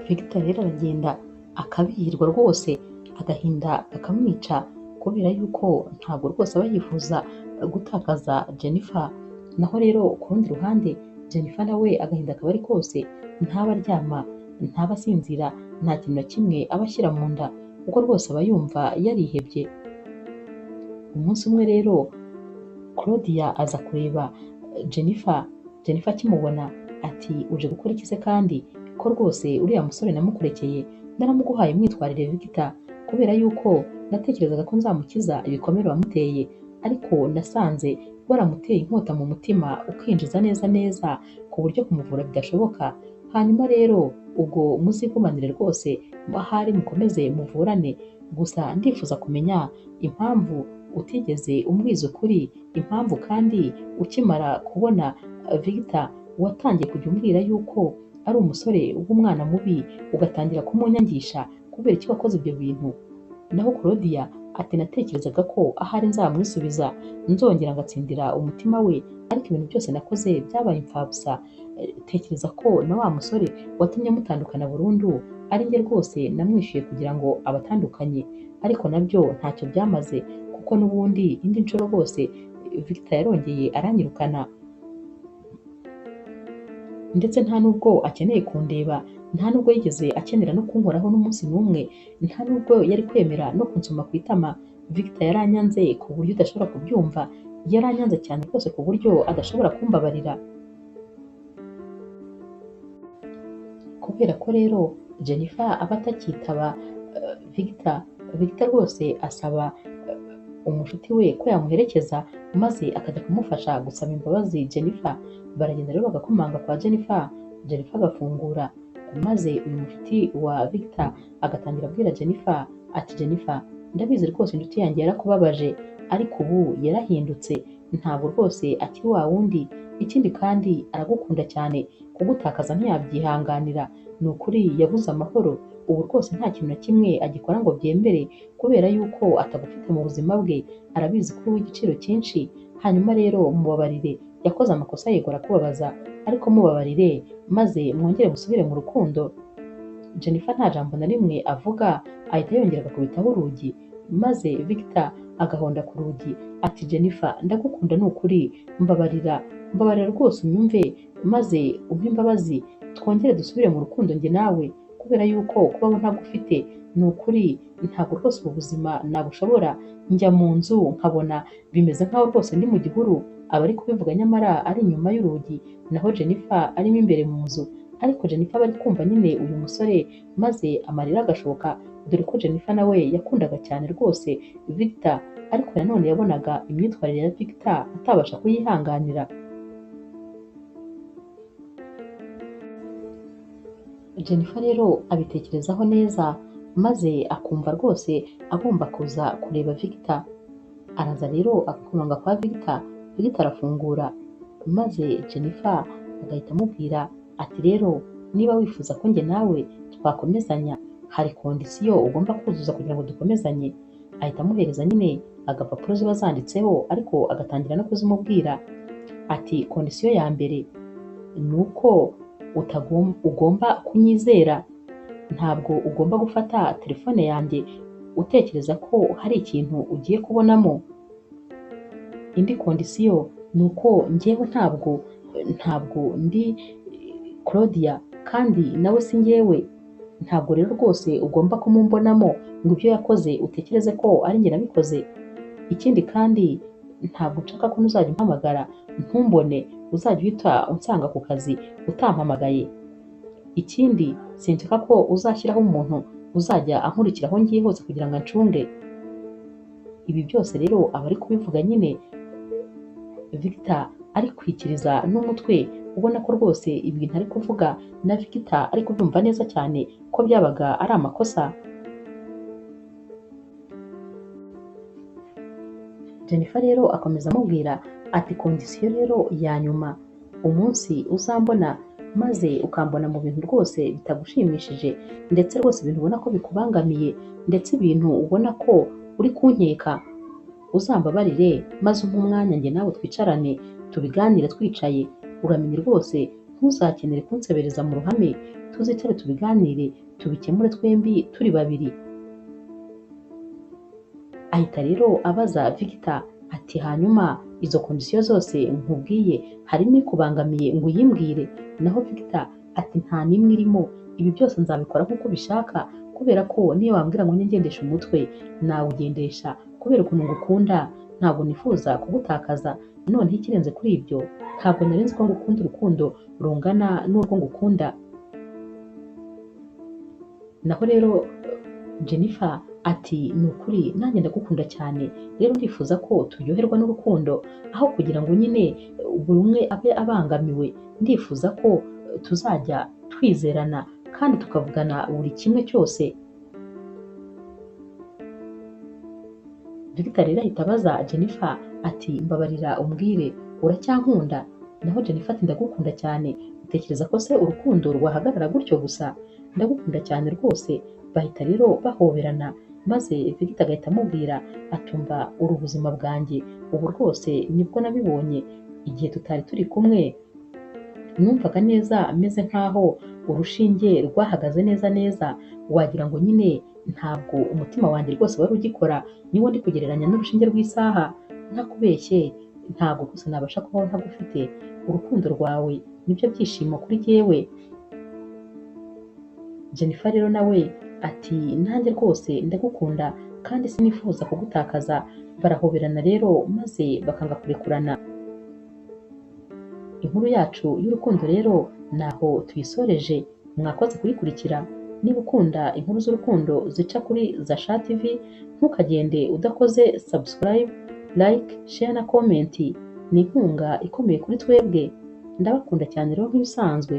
Victor rero aragenda akabihirwa rwose, agahinda kakamwica kubera yuko ntabwo rwose aba yifuza gutakaza Jennifer. Naho rero ku rundi ruhande Jennifer nawe agahinda kaba ari kose, ntaba aryama, ntaba asinzira, nta kintu na kimwe aba ashyira mu nda kuko rwose aba yumva yarihebye. Umunsi umwe rero Claudia aza kureba Jennifer. Jennifer akimubona ati uje gukora iki se kandi ko rwose uriya musore namukurekeye, naramuguhaye mwitwarire Victor, kubera yuko natekerezaga ko nzamukiza ibikomere wamuteye, ariko nasanze waramuteye inkota mu mutima ukinjiza neza neza ku buryo kumuvura bidashoboka. Hanyuma rero ubwo muzigumanire rwose ahari mukomeze muvurane, gusa ndifuza kumenya impamvu utigeze umbwiza ukuri, impamvu kandi ukimara kubona Victor watangiye kujya umbwira yuko ari umusore w'umwana mubi, ugatangira kumunyangisha kubera iki wakoze ibyo bintu. Naho Claudia ati natekerezaga ko ahari nzamwisubiza nzongera ngatsindira umutima we, ariko ibintu byose nakoze byabaye imfabusa. Tekereza ko na wa musore watumye mutandukana burundu ari njye rwose namwishyuye kugira ngo abatandukanye, ariko nabyo ntacyo byamaze kuko n'ubundi indi nshuro rwose Victor yarongeye aranyirukana, ndetse nta nubwo akeneye kundeba, nta nubwo yigeze akenera no kunkoraho n'umunsi n'umwe, nta nubwo yari kwemera no kunsoma ku itama. Victor yaranyanze ku buryo udashobora kubyumva, yaranyanze cyane rwose ku buryo adashobora kumbabarira. Kubera ko rero Jennifer aba atakitaba Victor, Victor rwose asaba umushuti we ko yamuherekeza maze akajya kumufasha gusaba imbabazi Jennifer. Baragenda rero bagakomanga kwa Jennifer, Jennifer agafungura, maze uyu mushuti wa Victor agatangira abwira Jennifer ati Jennifer, ndabizi rwose inshuti yanjye yarakubabaje, ariko ubu yarahindutse, ntabwo rwose akiri wa wundi, ikindi kandi aragukunda cyane, kugutakaza ntiyabyihanganira, ni ukuri yabuze amahoro, ubu rwose nta kintu na kimwe agikora ngo byemere kubera yuko atagufite mu buzima bwe, arabizi ko uri uw'igiciro cyinshi, hanyuma rero mubabarire, yakoze amakosa yego arakubabaza, ariko mubabarire maze mwongere musubire mu rukundo. Jennifer nta jambo na rimwe avuga, ahita yongera agakubitaho urugi, maze Victor agahonda ku rugi ati Jennifer, ndagukunda ni ukuri, mbabarira, mbabarira rwose unyumve, maze umpe imbabazi, twongere dusubire mu rukundo njye nawe, kubera yuko kubaho ntagufite ni ukuri ntabwo rwose ubu buzima nabushobora, njya mu nzu nkabona bimeze nkaho rwose ndi mu gihuru. Aba ari kubivuga nyamara ari inyuma y'urugi, naho Jennifer arimo imbere mu nzu, ariko Jennifer aba ari kumva nyine uyu musore, maze amarira agashoka, dore ko Jennifer nawe yakundaga cyane rwose Victor, ariko nanone yabonaga imyitwarire ya Victor atabasha kuyihanganira. Jennifer rero abitekerezaho neza, maze akumva rwose agomba kuza kureba Victor. Araza rero agakomanga kwa Victor, Victor arafungura, maze Jennifer agahita amubwira ati rero niba wifuza ko njye nawe twakomezanya, hari kondisiyo ugomba kuzuza kugira ngo dukomezanye. Ahita amuhereza nyine agapapuro ziba zanditseho, ariko agatangira no kuzimubwira ati kondisiyo ya mbere ni uko ugomba kunyizera, ntabwo ugomba gufata telefone yanjye utekereza ko hari ikintu ugiye kubonamo. Indi kondisiyo ni uko njyewe ntabwo ndi Claudia kandi nawe si njyewe, ntabwo rero rwose ugomba kumumbonamo ngo ibyo yakoze utekereze ko ari njye nabikoze. Ikindi kandi ntabwo nshaka ko ntuzajya umpamagara ntumbone, uzajya uhita unsanga ku kazi utampamagaye. Ikindi sinshaka ko uzashyiraho umuntu uzajya ankurikira aho ngiye hose kugira ngo ancunge. Ibi byose rero aba ari kubivuga nyine Victor ari kwikiriza n'umutwe, ubona ko rwose ibintu ari kuvuga na Victor ari kubyumva neza cyane ko byabaga ari amakosa. Jennifer rero akomeza amubwira ati kondisiyo rero ya nyuma, umunsi uzambona maze ukambona mu bintu rwose bitagushimishije, ndetse rwose ibintu ubona ko bikubangamiye, ndetse ibintu ubona ko uri kunkeka, uzambabarire maze umpe umwanya njye nawe twicarane tubiganire twicaye, uramenye rwose ntuzakenere kunsebereza mu ruhame, tuzicare tubiganire tubikemure twembi turi babiri. Ahita rero abaza Victor ati hanyuma izo kondisiyo zose nkubwiye harimo ikubangamiye ngo uyimbwire? Naho Victor ati nta n'imwe irimo, ibi byose nzabikora nk'uko ubishaka, kubera ko niyo wambwira ngo ngendeshe umutwe nawugendesha, kubera ukuntu ngukunda ntabwo nifuza kugutakaza, noneho ikirenze kuri ibyo ntabwo nari nzi ko ngukunda urukundo rungana n'urwo ngukunda. Naho rero Jennifer ati ni ukuri nanjye ndagukunda cyane, rero ndifuza ko turyoherwa n'urukundo aho kugira ngo nyine buri umwe abe abangamiwe, ndifuza ko tuzajya twizerana kandi tukavugana buri kimwe cyose. Victor rero ahita abaza Jennifer ati mbabarira umbwire uracyankunda? Naho Jennifer ati ndagukunda cyane, utekereza ko se urukundo rwahagarara gutyo gusa? Ndagukunda cyane rwose. Bahita rero bahoberana, maze Victor agahita amubwira atumva uri ubuzima bwanjye, ubu rwose nibwo nabibonye, igihe tutari turi kumwe numvaga neza meze nkaho urushinge rwahagaze neza neza, wagira ngo nyine ntabwo umutima wanjye rwose wari ugikora, niwo ndi kugereranya n'urushinge rw'isaha, ntakubeshye ntabwo rwose nabasha kubaho ntagufite, urukundo rwawe nibyo byishimo kuri jyewe. Jennifer rero nawe ati nanjye rwose ndagukunda kandi sinifuza kugutakaza. Barahoberana rero maze bakanga kurekurana. Inkuru yacu y'urukundo rero naho tuyisoreje, mwakoze kuyikurikira. Niba ukunda inkuru z'urukundo zica kuri Zasha TV, ntukagende udakoze subscribe, like, share na comment. Ni inkunga ikomeye kuri twebwe. Ndabakunda cyane rero nk'ibisanzwe.